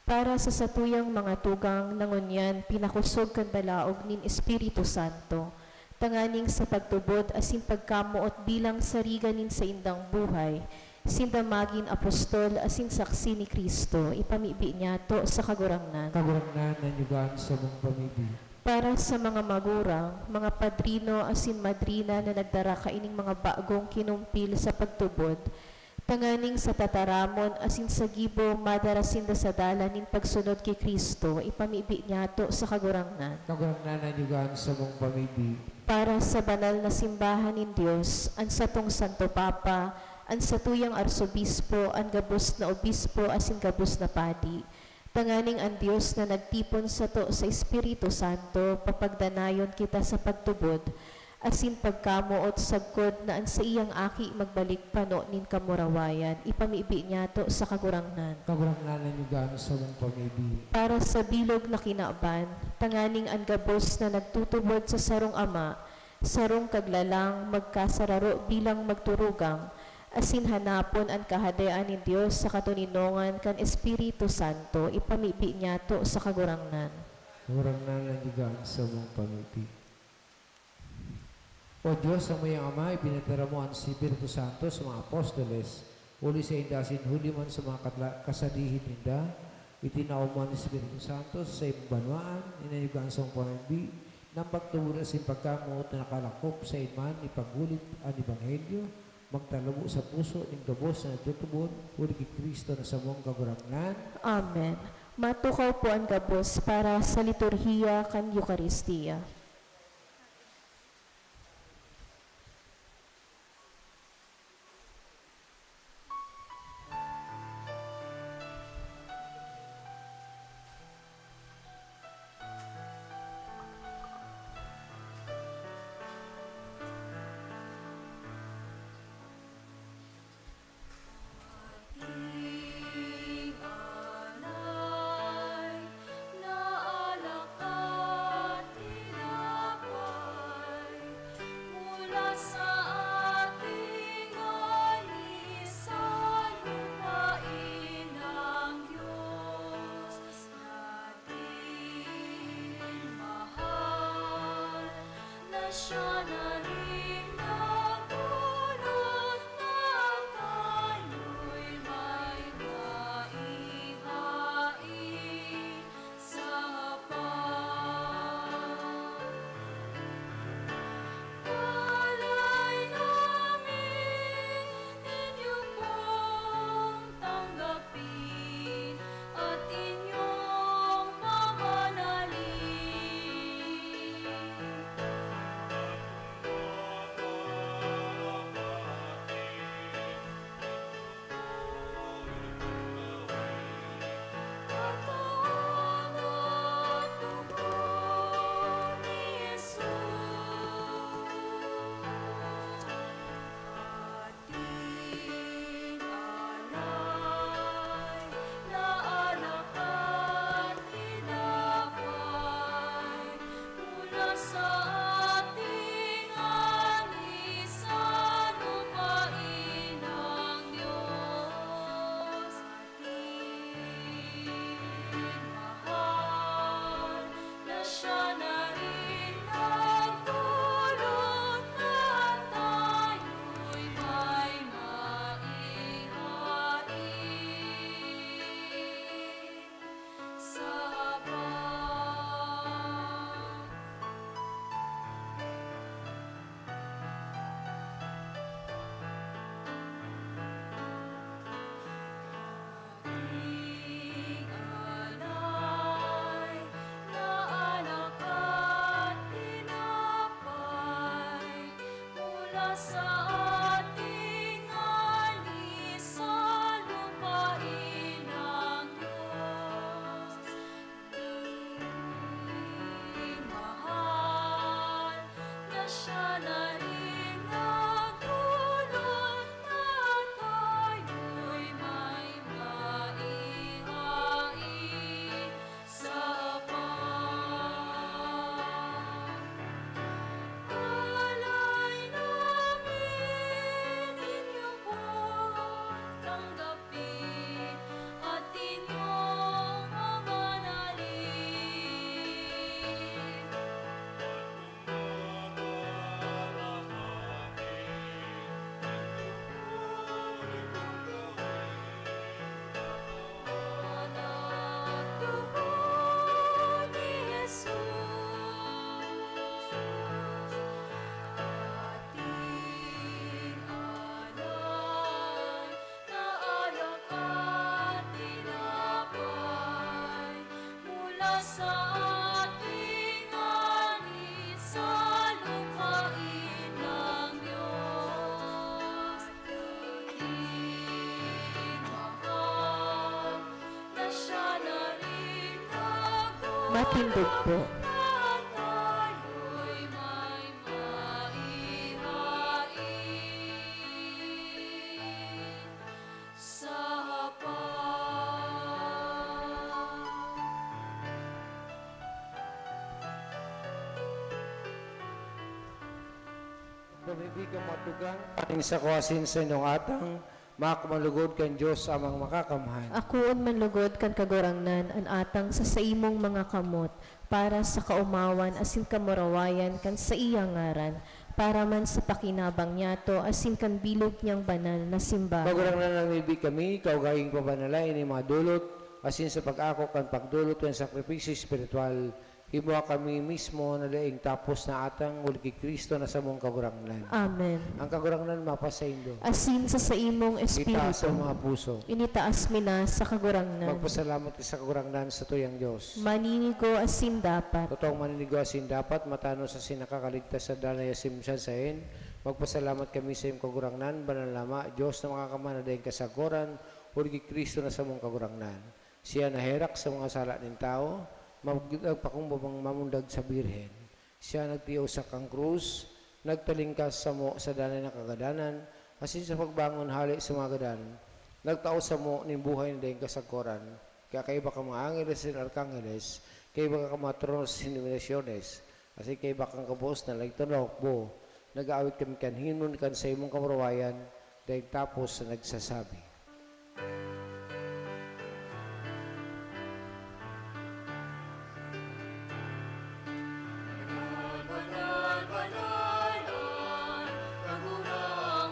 Para sa satuyang mga tugang na ngunyan pinakosog kan balaog nin Espiritu Santo, tanganing sa pagtubod asin pagkamoot bilang sariga nin saindang buhay, sinda magin apostol asin saksi ni Cristo, ipamibi niyato sa Kagurangnan. Kagurangnan, hinanyuga an samong pamibi. Para sa mga magurang, mga padrino asin madrina na nagdara kaining mga bagong kinumpil sa pagtubod, tanganing sa tataramon asin sa gibo madara sinda sa dalan nin pagsunod ki Cristo, ipamibi niyato sa Kagurangnan. Kagurangnan, hinanyuga an samong pamibi. Para sa banal na simbahan nin Dios, an satong Santo Papa, an satuyang Arsobispo, an gabos na obispo asin gabos na padi, tanganing an Dios na nagtipon sato sa Espiritu Santo papagdanayon kita sa pagtubod asin pagkamoot sagkod na an saiyang Aki magbalik pano nin kamurawayan, ipamibi niyato sa Kagurangnan. Kagurangnan, hinanyuga an samong pamibi. Para sa bilog na kinaban, tanganing an gabos na nagtutubod sa sarong Ama, sarong Kaglalang, magkasararo bilang magturugang, asin hanapon an Kahadean nin Dios sa katoninongan kan Espiritu Santo, ipamibi niyato sa Kagurangnan. Kagurangnan, hinanyuga an samong pamibi. O Dios, samuyang Ama, ipinadara mo an Espiritu Santo sa mga apostoles, huli sainda asin huli man sa mga katla-, kasadihi ninda. Itinao mo an Espiritu Santo sa saimong banwaan, hinanyuga an samong pamibi, na an pagtubod asin pagkamoot na nakalakop saen man ipaghulit an ebanghelyo, magtalubo sa puso nin gabos na nagtutubod, huli ki Cristo na samong Kagurangnan. Amen. Matukaw po an gabos para sa liturhiya kan Eukaristia. Ating alay na alak at tinapay, mula sa ating ani sa lupain ng Diyos natin mahal, na siya na rin nagdulot na tayo'y may maihain sa hapag. Alay naming Matindog po. Pamibi ka matugang, paning sa kuwasin sa inyong atang, Maako man lugod kan Dios Amang Makakamhan. Akoon man lugod kan Kagurangnan an atang sa saimong mga kamot, para sa kaomawan asin kamurawayan kan saiyang ngaran, para man sa pakinabang niyato asin kan bilog niyang banal na simbahan. Kagurangnan, namibi kami, kaugaing pabanalayan nin mga dolot, asin sa pag-ako kan pagdolot kan sakripisyo espiritual, Himoa kami mismo na daing tapos na atang huli ki Cristo na samong Kagurangnan. Amen. Ang Kagurangnan mapasaindo. Asin sa saimong Itaas espiritu. Ang mga puso. Initaas mi na sa Kagurangnan. Magpasalamat ka sa Kagurangnan, sa tuyang Dios. Maninigo asin dapat. Totoong maninigo asin dapat, matanos asin nakakaligtas sa danay asin minsan saen. Magpasalamat kami sa iyong Kagurangnan, Banal na Ama, Dios na makakamana daing kasagkoran, huli ki Cristo na samong Kagurangnan. Siya naherak sa mga sala nin tawo, mag-, nagpakumbabang mamundag sa Birhen. Siya nagtiyosak kan krus, nagtalingkas samo sa danay na kagadanan, asin sa pagbangon hale sa mga gadan, nagtao samo nin buhay na daing kasagkoran. Kaya kaiba kan mga angeles asin arkangheles, kaiba kan mga tronos asin dominasyones, asin kaiba kan gabos na nagtulok, bo, nag-aawit kami kan himno kan saimong kamurawayan, daing tapos na nagsasabi. Banal, banal, banal an Kagurangnan,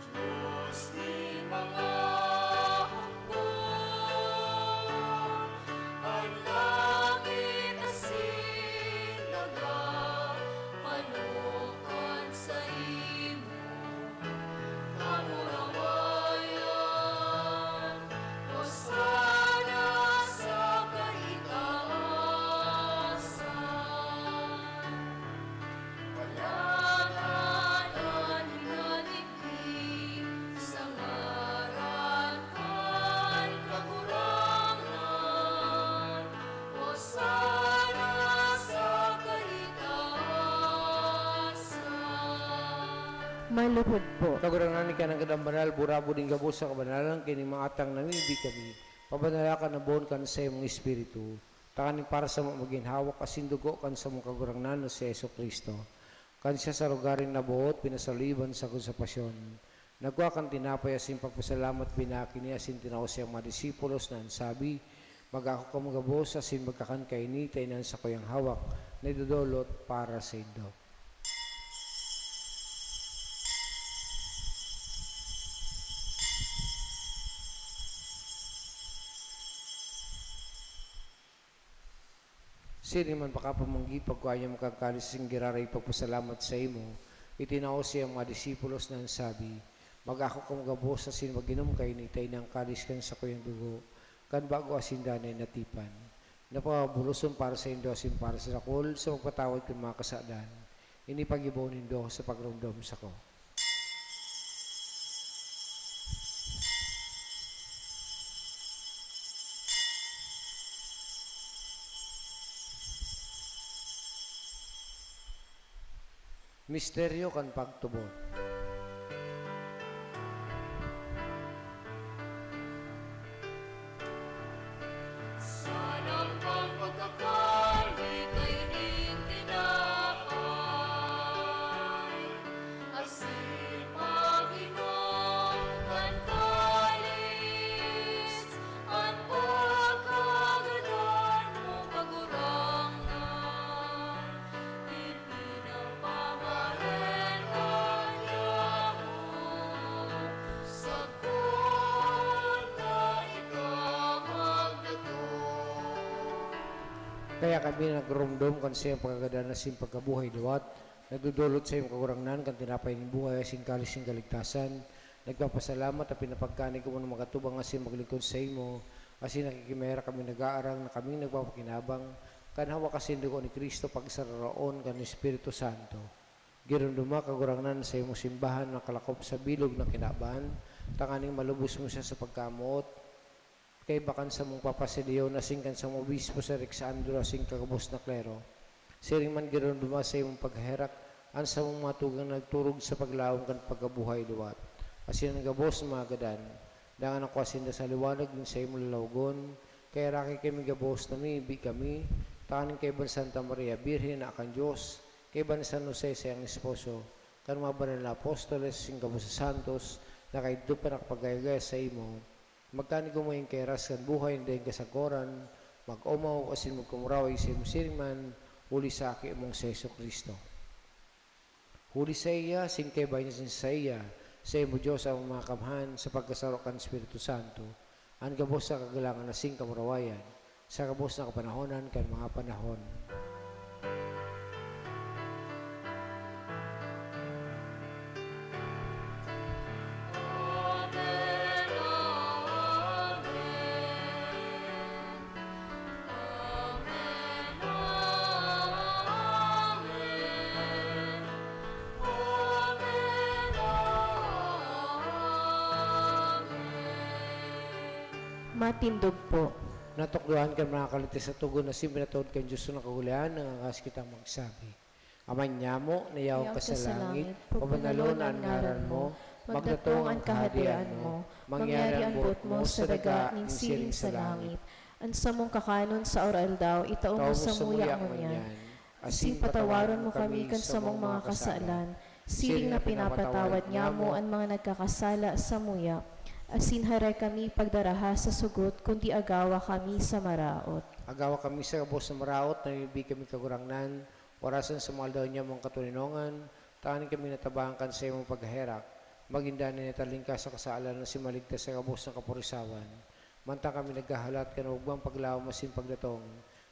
Dios nin mga hukbo. An langit asin daga manokan saimo. Kamurawayan, Hosana sa kaitaasan. Palagan an hinadigdi sa ngaran kan Kagurangnan. Hosana sa kaitaasan. Maluhod po. Kagurangnan, ika nanggad an banal, burabod nin gabos sa kabanalan, kaini mga atang namibi kami. Pabanala ka na boon kan saimong Espiritu, tanganing para samo magin hawak asin dugo kan samong Kagurangnan na si Jesu-Cristo. Kan siya sa lugaring naboot, pinasaliban sagkod sa pasyon, nagkua kan tinapay asin pagpasalamat, pinaki niya asin tinao sa iyang mga disipulos na an sabi, "Mag-ako kamo gabos asin magkakan kaini, ta ini an sakuyang hawak na idodolot para saindo." Siring man pakapamanggi, pagkua niya magkakalis asin giraray pagpasalamat saimo, itinao sa iyang mga disipulos na an sabi, "Mag-ako kamo gabos asin mag-inom kaini, ta ini an kalis kan sakuyang dugo, kan bago asin danay na tipan, na pabubuloson para saindo asin para sa dakul sa pagpatawad kan mga kasadan. Ini paggibohon nindo sa pagromdom sako." Misteryo kan pagtubod. Sa nambang pagkakan, ika ining tinapay, asin pag-inom kan kalis, an pagkagadan mo, Kagurangnan. Ipinagmamareka niamo, sagkod na ika magdatong. Kaya kami nagromdom kan saiyang pagkagadan asin pagkabuhay liwat, nagdodolot saimo, Kagurangnan, kan tinapay nin buhay asin kalis nin kaligtasan. Nagpapasalamat ta pinapagkaani kamo na makatubang asin maglingkod saimo, asin nakikimerak kami, nag-aarang na kaming nagpapakinabang kan hawak asin dugo ni Cristo, pagsararaon kan Espiritu Santo. Giromdoma, Kagurangnan, an saimong simbahan na kalakop sa bilog na kinaban, tanganing malubos mo siya sa pagkamoot, Kaiba kan samong Papa si Leon asin kan samong obispo si Rex Andro asin kagabos na klero, siring man gironoma sa imong pagherak an samong mga tugang na nagturog sa paglaom kan pagkabuhay liwat, asin an gabos na mga gadan. Dangan ako asin da sa liwanag nin saimong lalawogon, kaya raki kami gabos na mibi kami, tanganing kaiba ni Santa Maria, Birhen na kan Dios, kaiba ni San Jose, saiyang esposo, kan mga banal na apostoles, asin gabos na santos, na kaidto pa nakapagayagaya saimo, magkanigo magin kairas kan buhay na daing kasagkoran, mag-omaw asin magkamuraway sa imo siring man, huli sa Aki mong si Jesu-Cristo. Huli saiya, asin kaiba niya, asin saiya, saimo Dios, Amang Makamhan, sa pagkasaro kan Espiritu Santo, an gabos na kagalangan asin kamurawayan, sa gabos na kapanahonan kan mga panahon. Matindog po. Natukdoan kan mga kalitis sa togon asin pinatawad kan Dios na Kagurangnan, nangangakas kitang magsabi, Ama niamo, na yaon ka sa langit, pabanalon an ngaran mo, magdatong an kahadean mo, mangyari an boot mo sa daga nin siring sa langit. An samong kakanon sa aroaldaw, itao mo samuya ngunyan. Asin patawaron mo kami kan samong mga kasalan, siring na pinapatawad nyamo an mga nagkakasala samuya. Asin haray kami pagdaraha sa sugot, kundi agawa kami sa maraot. Agawa kami sa gabos na maraot, na mibi kami Kagurangnan, orasan sa mga aldaw nyamong katoninongan, tanganing kami natabangan kan saimong pagherak, magin danay na talingkas sa kasalan asin maligtas sa gabos na kaporisawan. Mantang kami naghahalat kan ugmang paglaom asin pagdatong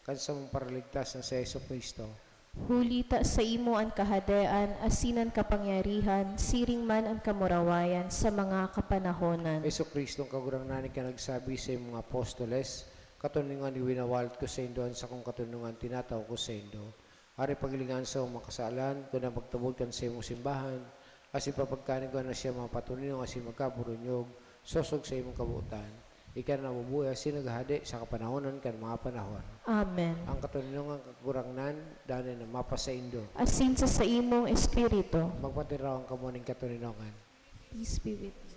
kan samong Paraligtas na si Jesu-Cristo. Huli ta saimo an kahadean asin an kapangyarihan, siring man an kamurawayan sa mga kapanahonan. Jesu-Cristo, an Kagurangnan, ika nagsabi sa imong mga apostoles, "Katoninongan iwinawalat ko saindo, an sakong katoninongan tinatao ko saindo." Ari, paghilinga an samong mga kasalan, kundan pagtubod kan saimong simbahan, asin papagkanigoan na siya mga patoninong asin magkaburunyog, sosog sa imong kabotan. Ika na nabubuhay asin naghahade sa kapanahonan kan mga panahon. Amen. An katoninongan kan Kagurangnan, danay na mapasaindo. Asin sa saimong espiritu. Magpatirawan kamo nin katoninongan. Peace be with you.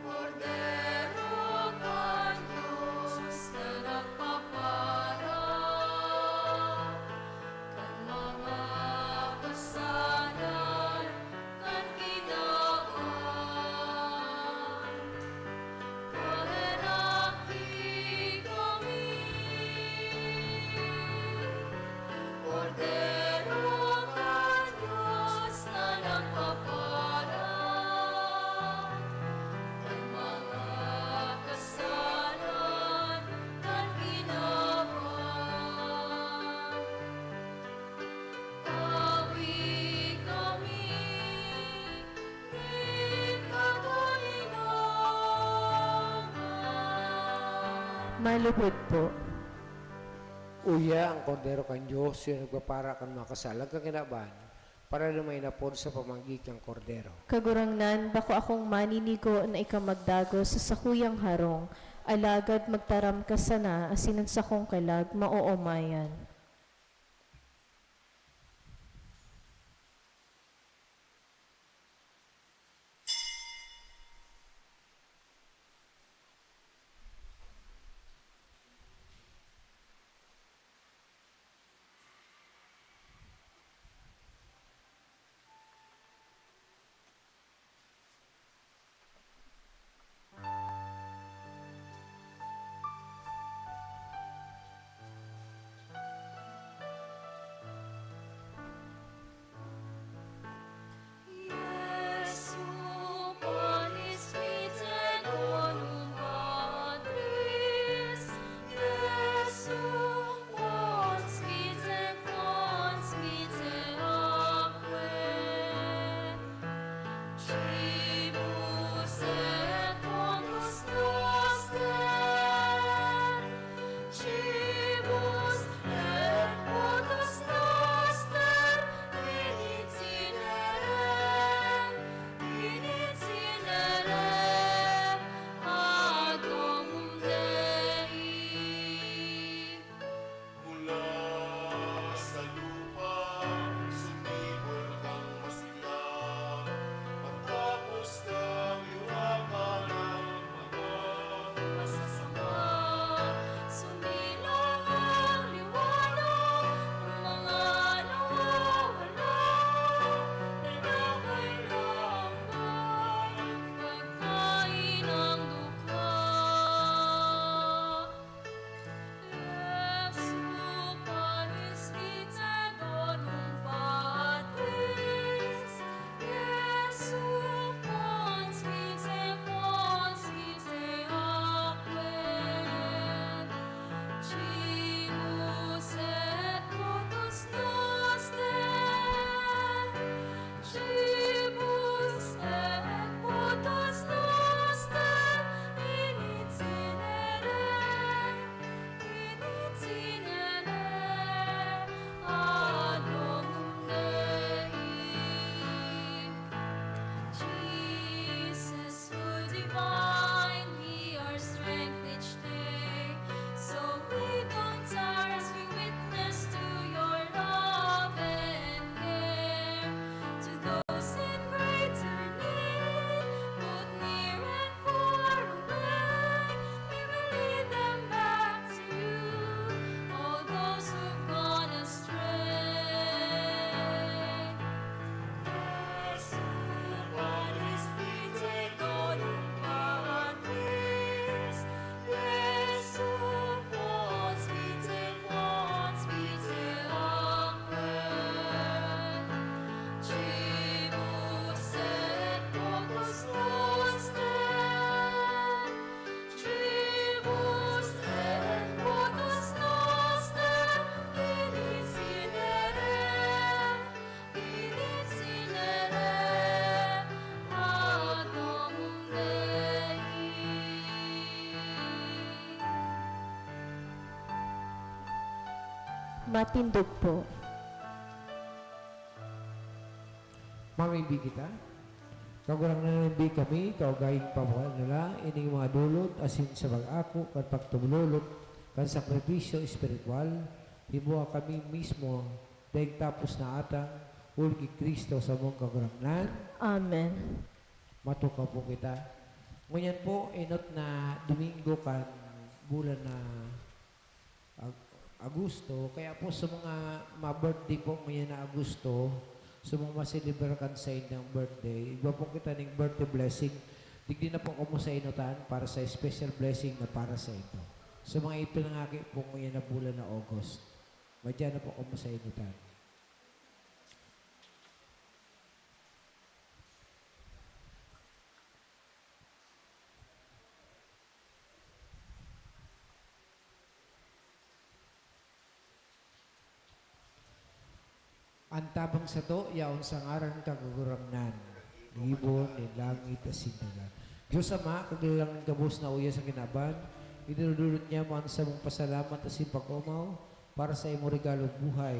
Kordero kan Dios na nagpapara kan mga kasalan kan kinawan, paheraki kami. Kordero kan Dios na nagpapara kan mga kasalan kan kinawan, tawi kami nin katoninongan. Malugod po. Uya, an Kordero kan Dios, iyo nagpapara kan mga kasalan kan kinaban, paralumaen na po sa pamanggi kan Kordero. Kagurangnan, bako akong maninigo na ika magdagos sa sakuyang harong, alagad magtaram ka sana asin an sakong kalag maoomayan. Matindog po. Mamibi kita. Kagurangnan, namimibi kami, kaugayong pagpakanula, ining mga dulot, asin sa pag-ako, kan pagtumulolok, kan sakripisyo espiritual, himoa kami mismo, daing tapos na atang, huli ki Cristo sa mong Kagurangnan. Amen. Matukaw po kita. Ngunyan po, enot na Domingo kan bulan na Ag-, Agosto. Kaya po sa mga ma-birthday po ngayon na Agosto, sa mga maselebrar kan saindang birthday, igwa po kita ning birthday blessing. Digdi na po kamo sa enotan para sa special blessing na para sa inyo. Sa mga ipinangaki po ngayon na bulan na August, madyan na po kamo sa enotan. An tabang sato yaon sa ngaran kan Kagurangnan, gibo nin langit asin daga. Dios Ama, Kaglalang nin gabos na uya sa kinaban, idinudulot niya mo an samong pasalamat asin pag-omaw para sa imo regalong buhay.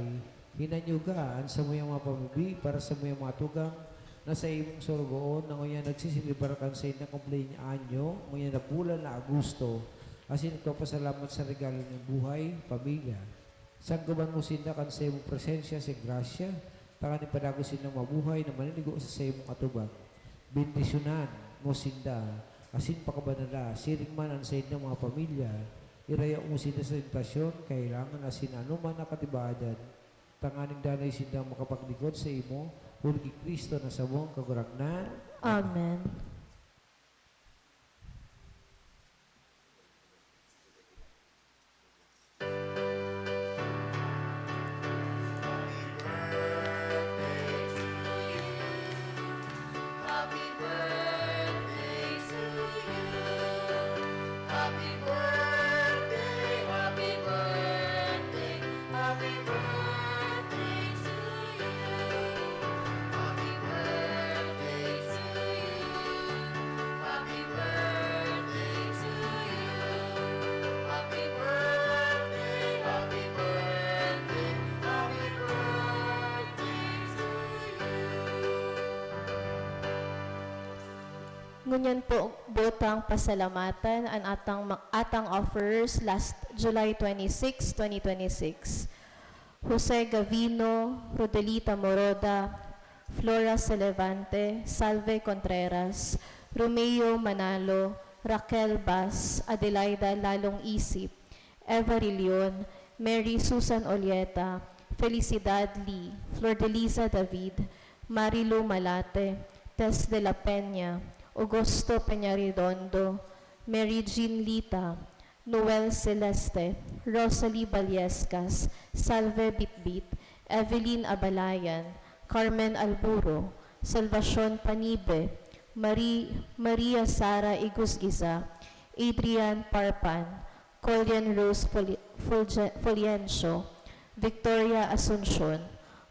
Hinanyuga an samuyang mga pamibi para sa samuyang mga tugang na sa imong sorogoon na ngunyan nagsiselebrar kan saindang kumpleanyo, ngunyan na bulan na Agosto, asin nagpapasalamat sa regalo nin buhay, pamilya. Sanggoban mo sinda kan saimong presensya asin grasya, tanganing padagos sindang mabuhay na maninigo sa saimong atubang. Bendisyonan mo sinda, asin pakabanala, siring man an saindang mga pamilya. Irayo mo sinda sa tentasyon, kahelangan, asin anoman na katibaadan, tanganing danay sindang makapaglikod saimo, huli ki Cristo na samong Kagurangnan. Amen. Ngunyan po, botang pasalamatan an atang ma-, atang offerers last July twenty-six, twenty twenty-six. Jose Gavino, Rodelita Moroda, Flora Celevante, Salve Contreras, Romeo Manalo, Raquel Bas, Adelaida Lalong Isip, Eva Rillion, Mary Susan Olieta, Felicidad Lee, Flordeliza David, Marilu Malate, Tess de la Peña, Augusto Peñarredondo, Mary Jean Lita, Noel Celeste, Rosalie Ballescas, Salve Bitbit, Evelyn Abalayan, Carmen Alburo, Salvacion Panibe, Mari-, Maria Sara Igusguiza, Adrian Parpan, Colian Rose Fuli-, Fulge-, Fulgencio, Victoria Asuncion,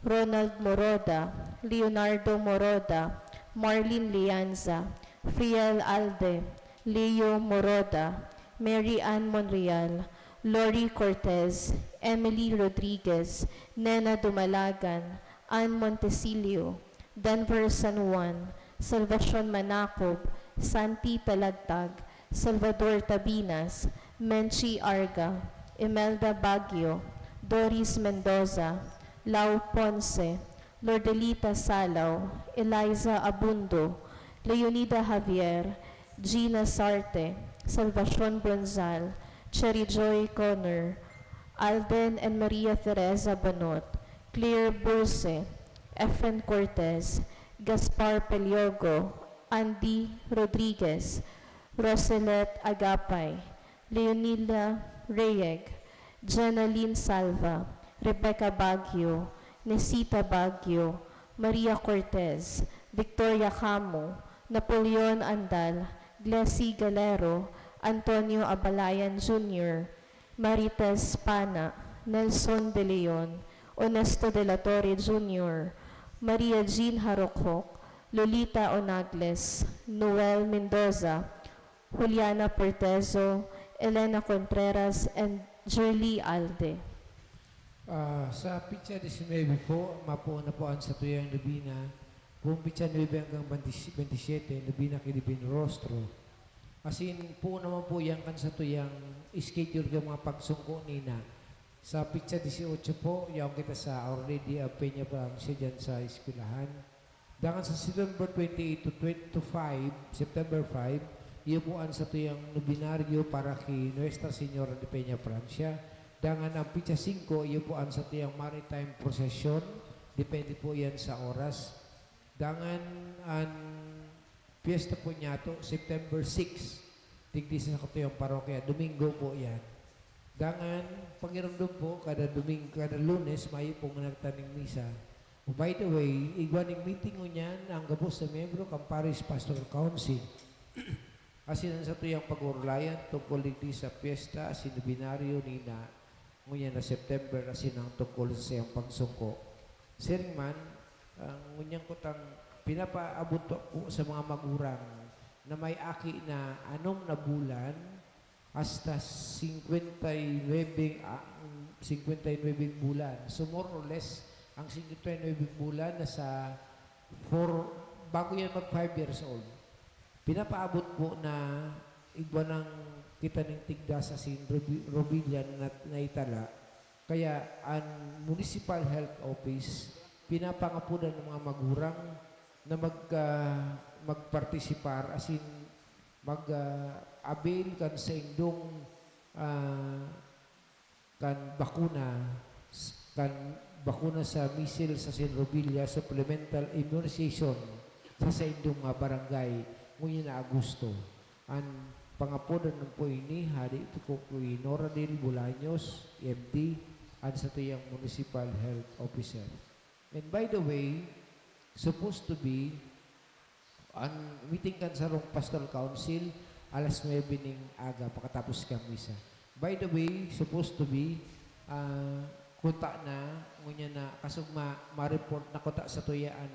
Ronald Moroda, Leonardo Moroda, Marlene Lianza, Friel Alde, Leo Moroda, Mary Ann Monreal, Lori Cortez, Emily Rodriguez, Nena Dumalagan, Ann Montesilio, Denver San Juan, Salvacion Manacob, Santi Talagtag, Salvador Tabinas, Menchi Arga, Imelda Baguio, Doris Mendoza, Lau Ponce, Lordelita Salao, Eliza Abundo, Leonida Javier, Gina Sarte, Salvacion Bronzal, Cherry Joy Connor, Alden and Maria Teresa Bonot, Claire Burse, Efen Cortez, Gaspar Peliogo, Andy Rodriguez, Roselet Agapay, Leonila Reyeg, Jenaline Salva, Rebecca Baguio, Nesita Baguio, Maria Cortez, Victoria Camo, Napoleon Andal, Glessy Galero, Antonio Abalayan Junior, Marites Pana, Nelson De Leon, Onesto de la Torre Junior, Maria Jean Harokhok, Lolita Onagles, Noel Mendoza, Juliana Portezo, Elena Contreras, and Jerly Alde. Ah, sa pitsa disinwebe po, mapuon na po an satuyang nobena. Poon pitsa nuebe hanggang twenty, twenty-siyete, nobena ki Divino Rostro. Asin, poon naman po yan kan satuyang schedule kan mga pagsungko nina. Sa pitsa dieciocho po, yaon kita sa Our Lady of Peña Francia, dyan sa eskwelahan. Dangan sa September twenty-eight to twenty to five, September five, iyo po an satuyang nobinaryo para ki Nuestra Señora de Peña Francia. Dangan ang pitsa singko, iyo po an satuyang maritime procession. Depende po yan sa oras. Dangan an piyesta po niyato, September six, digdi sa satuyang parokya. Domingo po yan. Dangan, pagiromdom po, kada Doming-, kada Lunes, mayo pong nagtaning misa. Oh, by the way, igwa ning meeting ngunyan ang gabos na miyembro kan Parish Pastoral Council. Asin an satuyang pag-uurulayan tungkol digdi sa piyesta asin nobinaryo nina, ngunyan na September, asin ang tungkol sa saiyang pagsungko. Siring man, ang ngunyan kutang pinapaabot po sa mga magurang na may aki na anom na bulan, hasta singkwenta y nuebe, ah, singkwenta y nuebe bulan. So, more or less, ang singkwenta y nuebe bulan nasa four, bago yan mag five years old. Pinapaabot po na igwa nang kita ning tigdas asin robi-, robilya na naitala. Kaya ang Municipal Health Office, pinapangapodan ng mga magurang na mag-, ah, magpartisipar, asin mag, ah, avail kan saindong, ah, kan bakuna, s-, kan bakuna sa measles asin rubella supplemental immunization sa saindong, ah, barangay ngunyan na Agosto. An pangapodan po ini, hade po ki Noradil Bolaños, M D, an satuyang municipal health officer. And by the way, supposed to be, an meeting kan sarong pastoral council, alas nuebe ning aga, pakatapos kan misa. By the way, supposed to be, ah, kuta na, ngunyan na, kasog ma-, ma-report na kuta satuya an,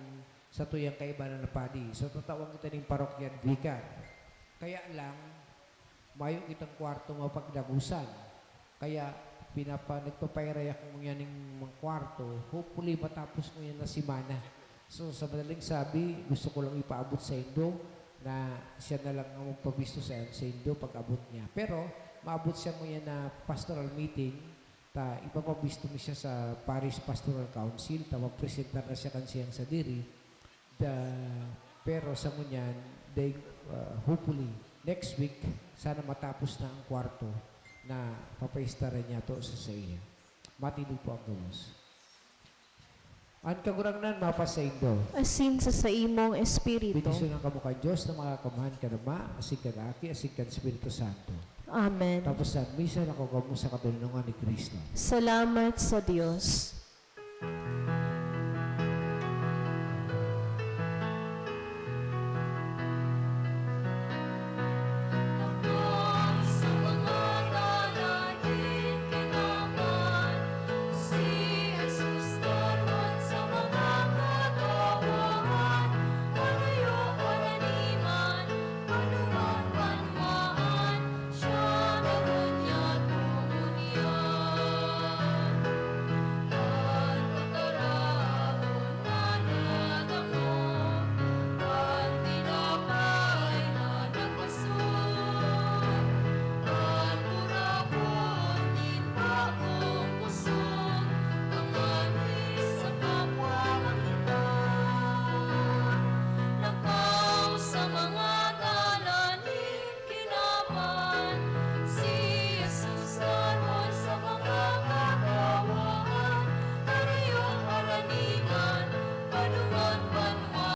satuyang kaibanan na padi. So, tatawan kita ning parokya vicar. Kaya lang, mayo kitang kwarto mapagdagosan. Kaya pinapa-, nagpapahiray ako ngunyan ning mga kwarto. Hopefully, matapos ngunyan na semana. So, sa madaling sabi, gusto ko lang ipaabot saindo na siya na lang ang magpabisto sa, saindo pag-abot niya. Pero, maabot siya ngunyan na pastoral meeting, ta ipapabisto mi siya sa Parish Pastoral Council, ta mapresentar na siya kan siyang sadiri. The, pero sa ngunyan, they, uh, hopefully, next week, sana matapos na ang kwarto na papaestaran niyato sa saiya. Matindog po ang gabos. An Kagurangnan mapasaindo. Asin sa saimong espiritu. Bendisyonan kamo kan Dios na mga kamhan kan Ama, asin kan Aki, asin kan Espiritu Santo. Amen. Tapos sa misa, lakaw kamo sa katonongan ni Cristo. Salamat sa Dios.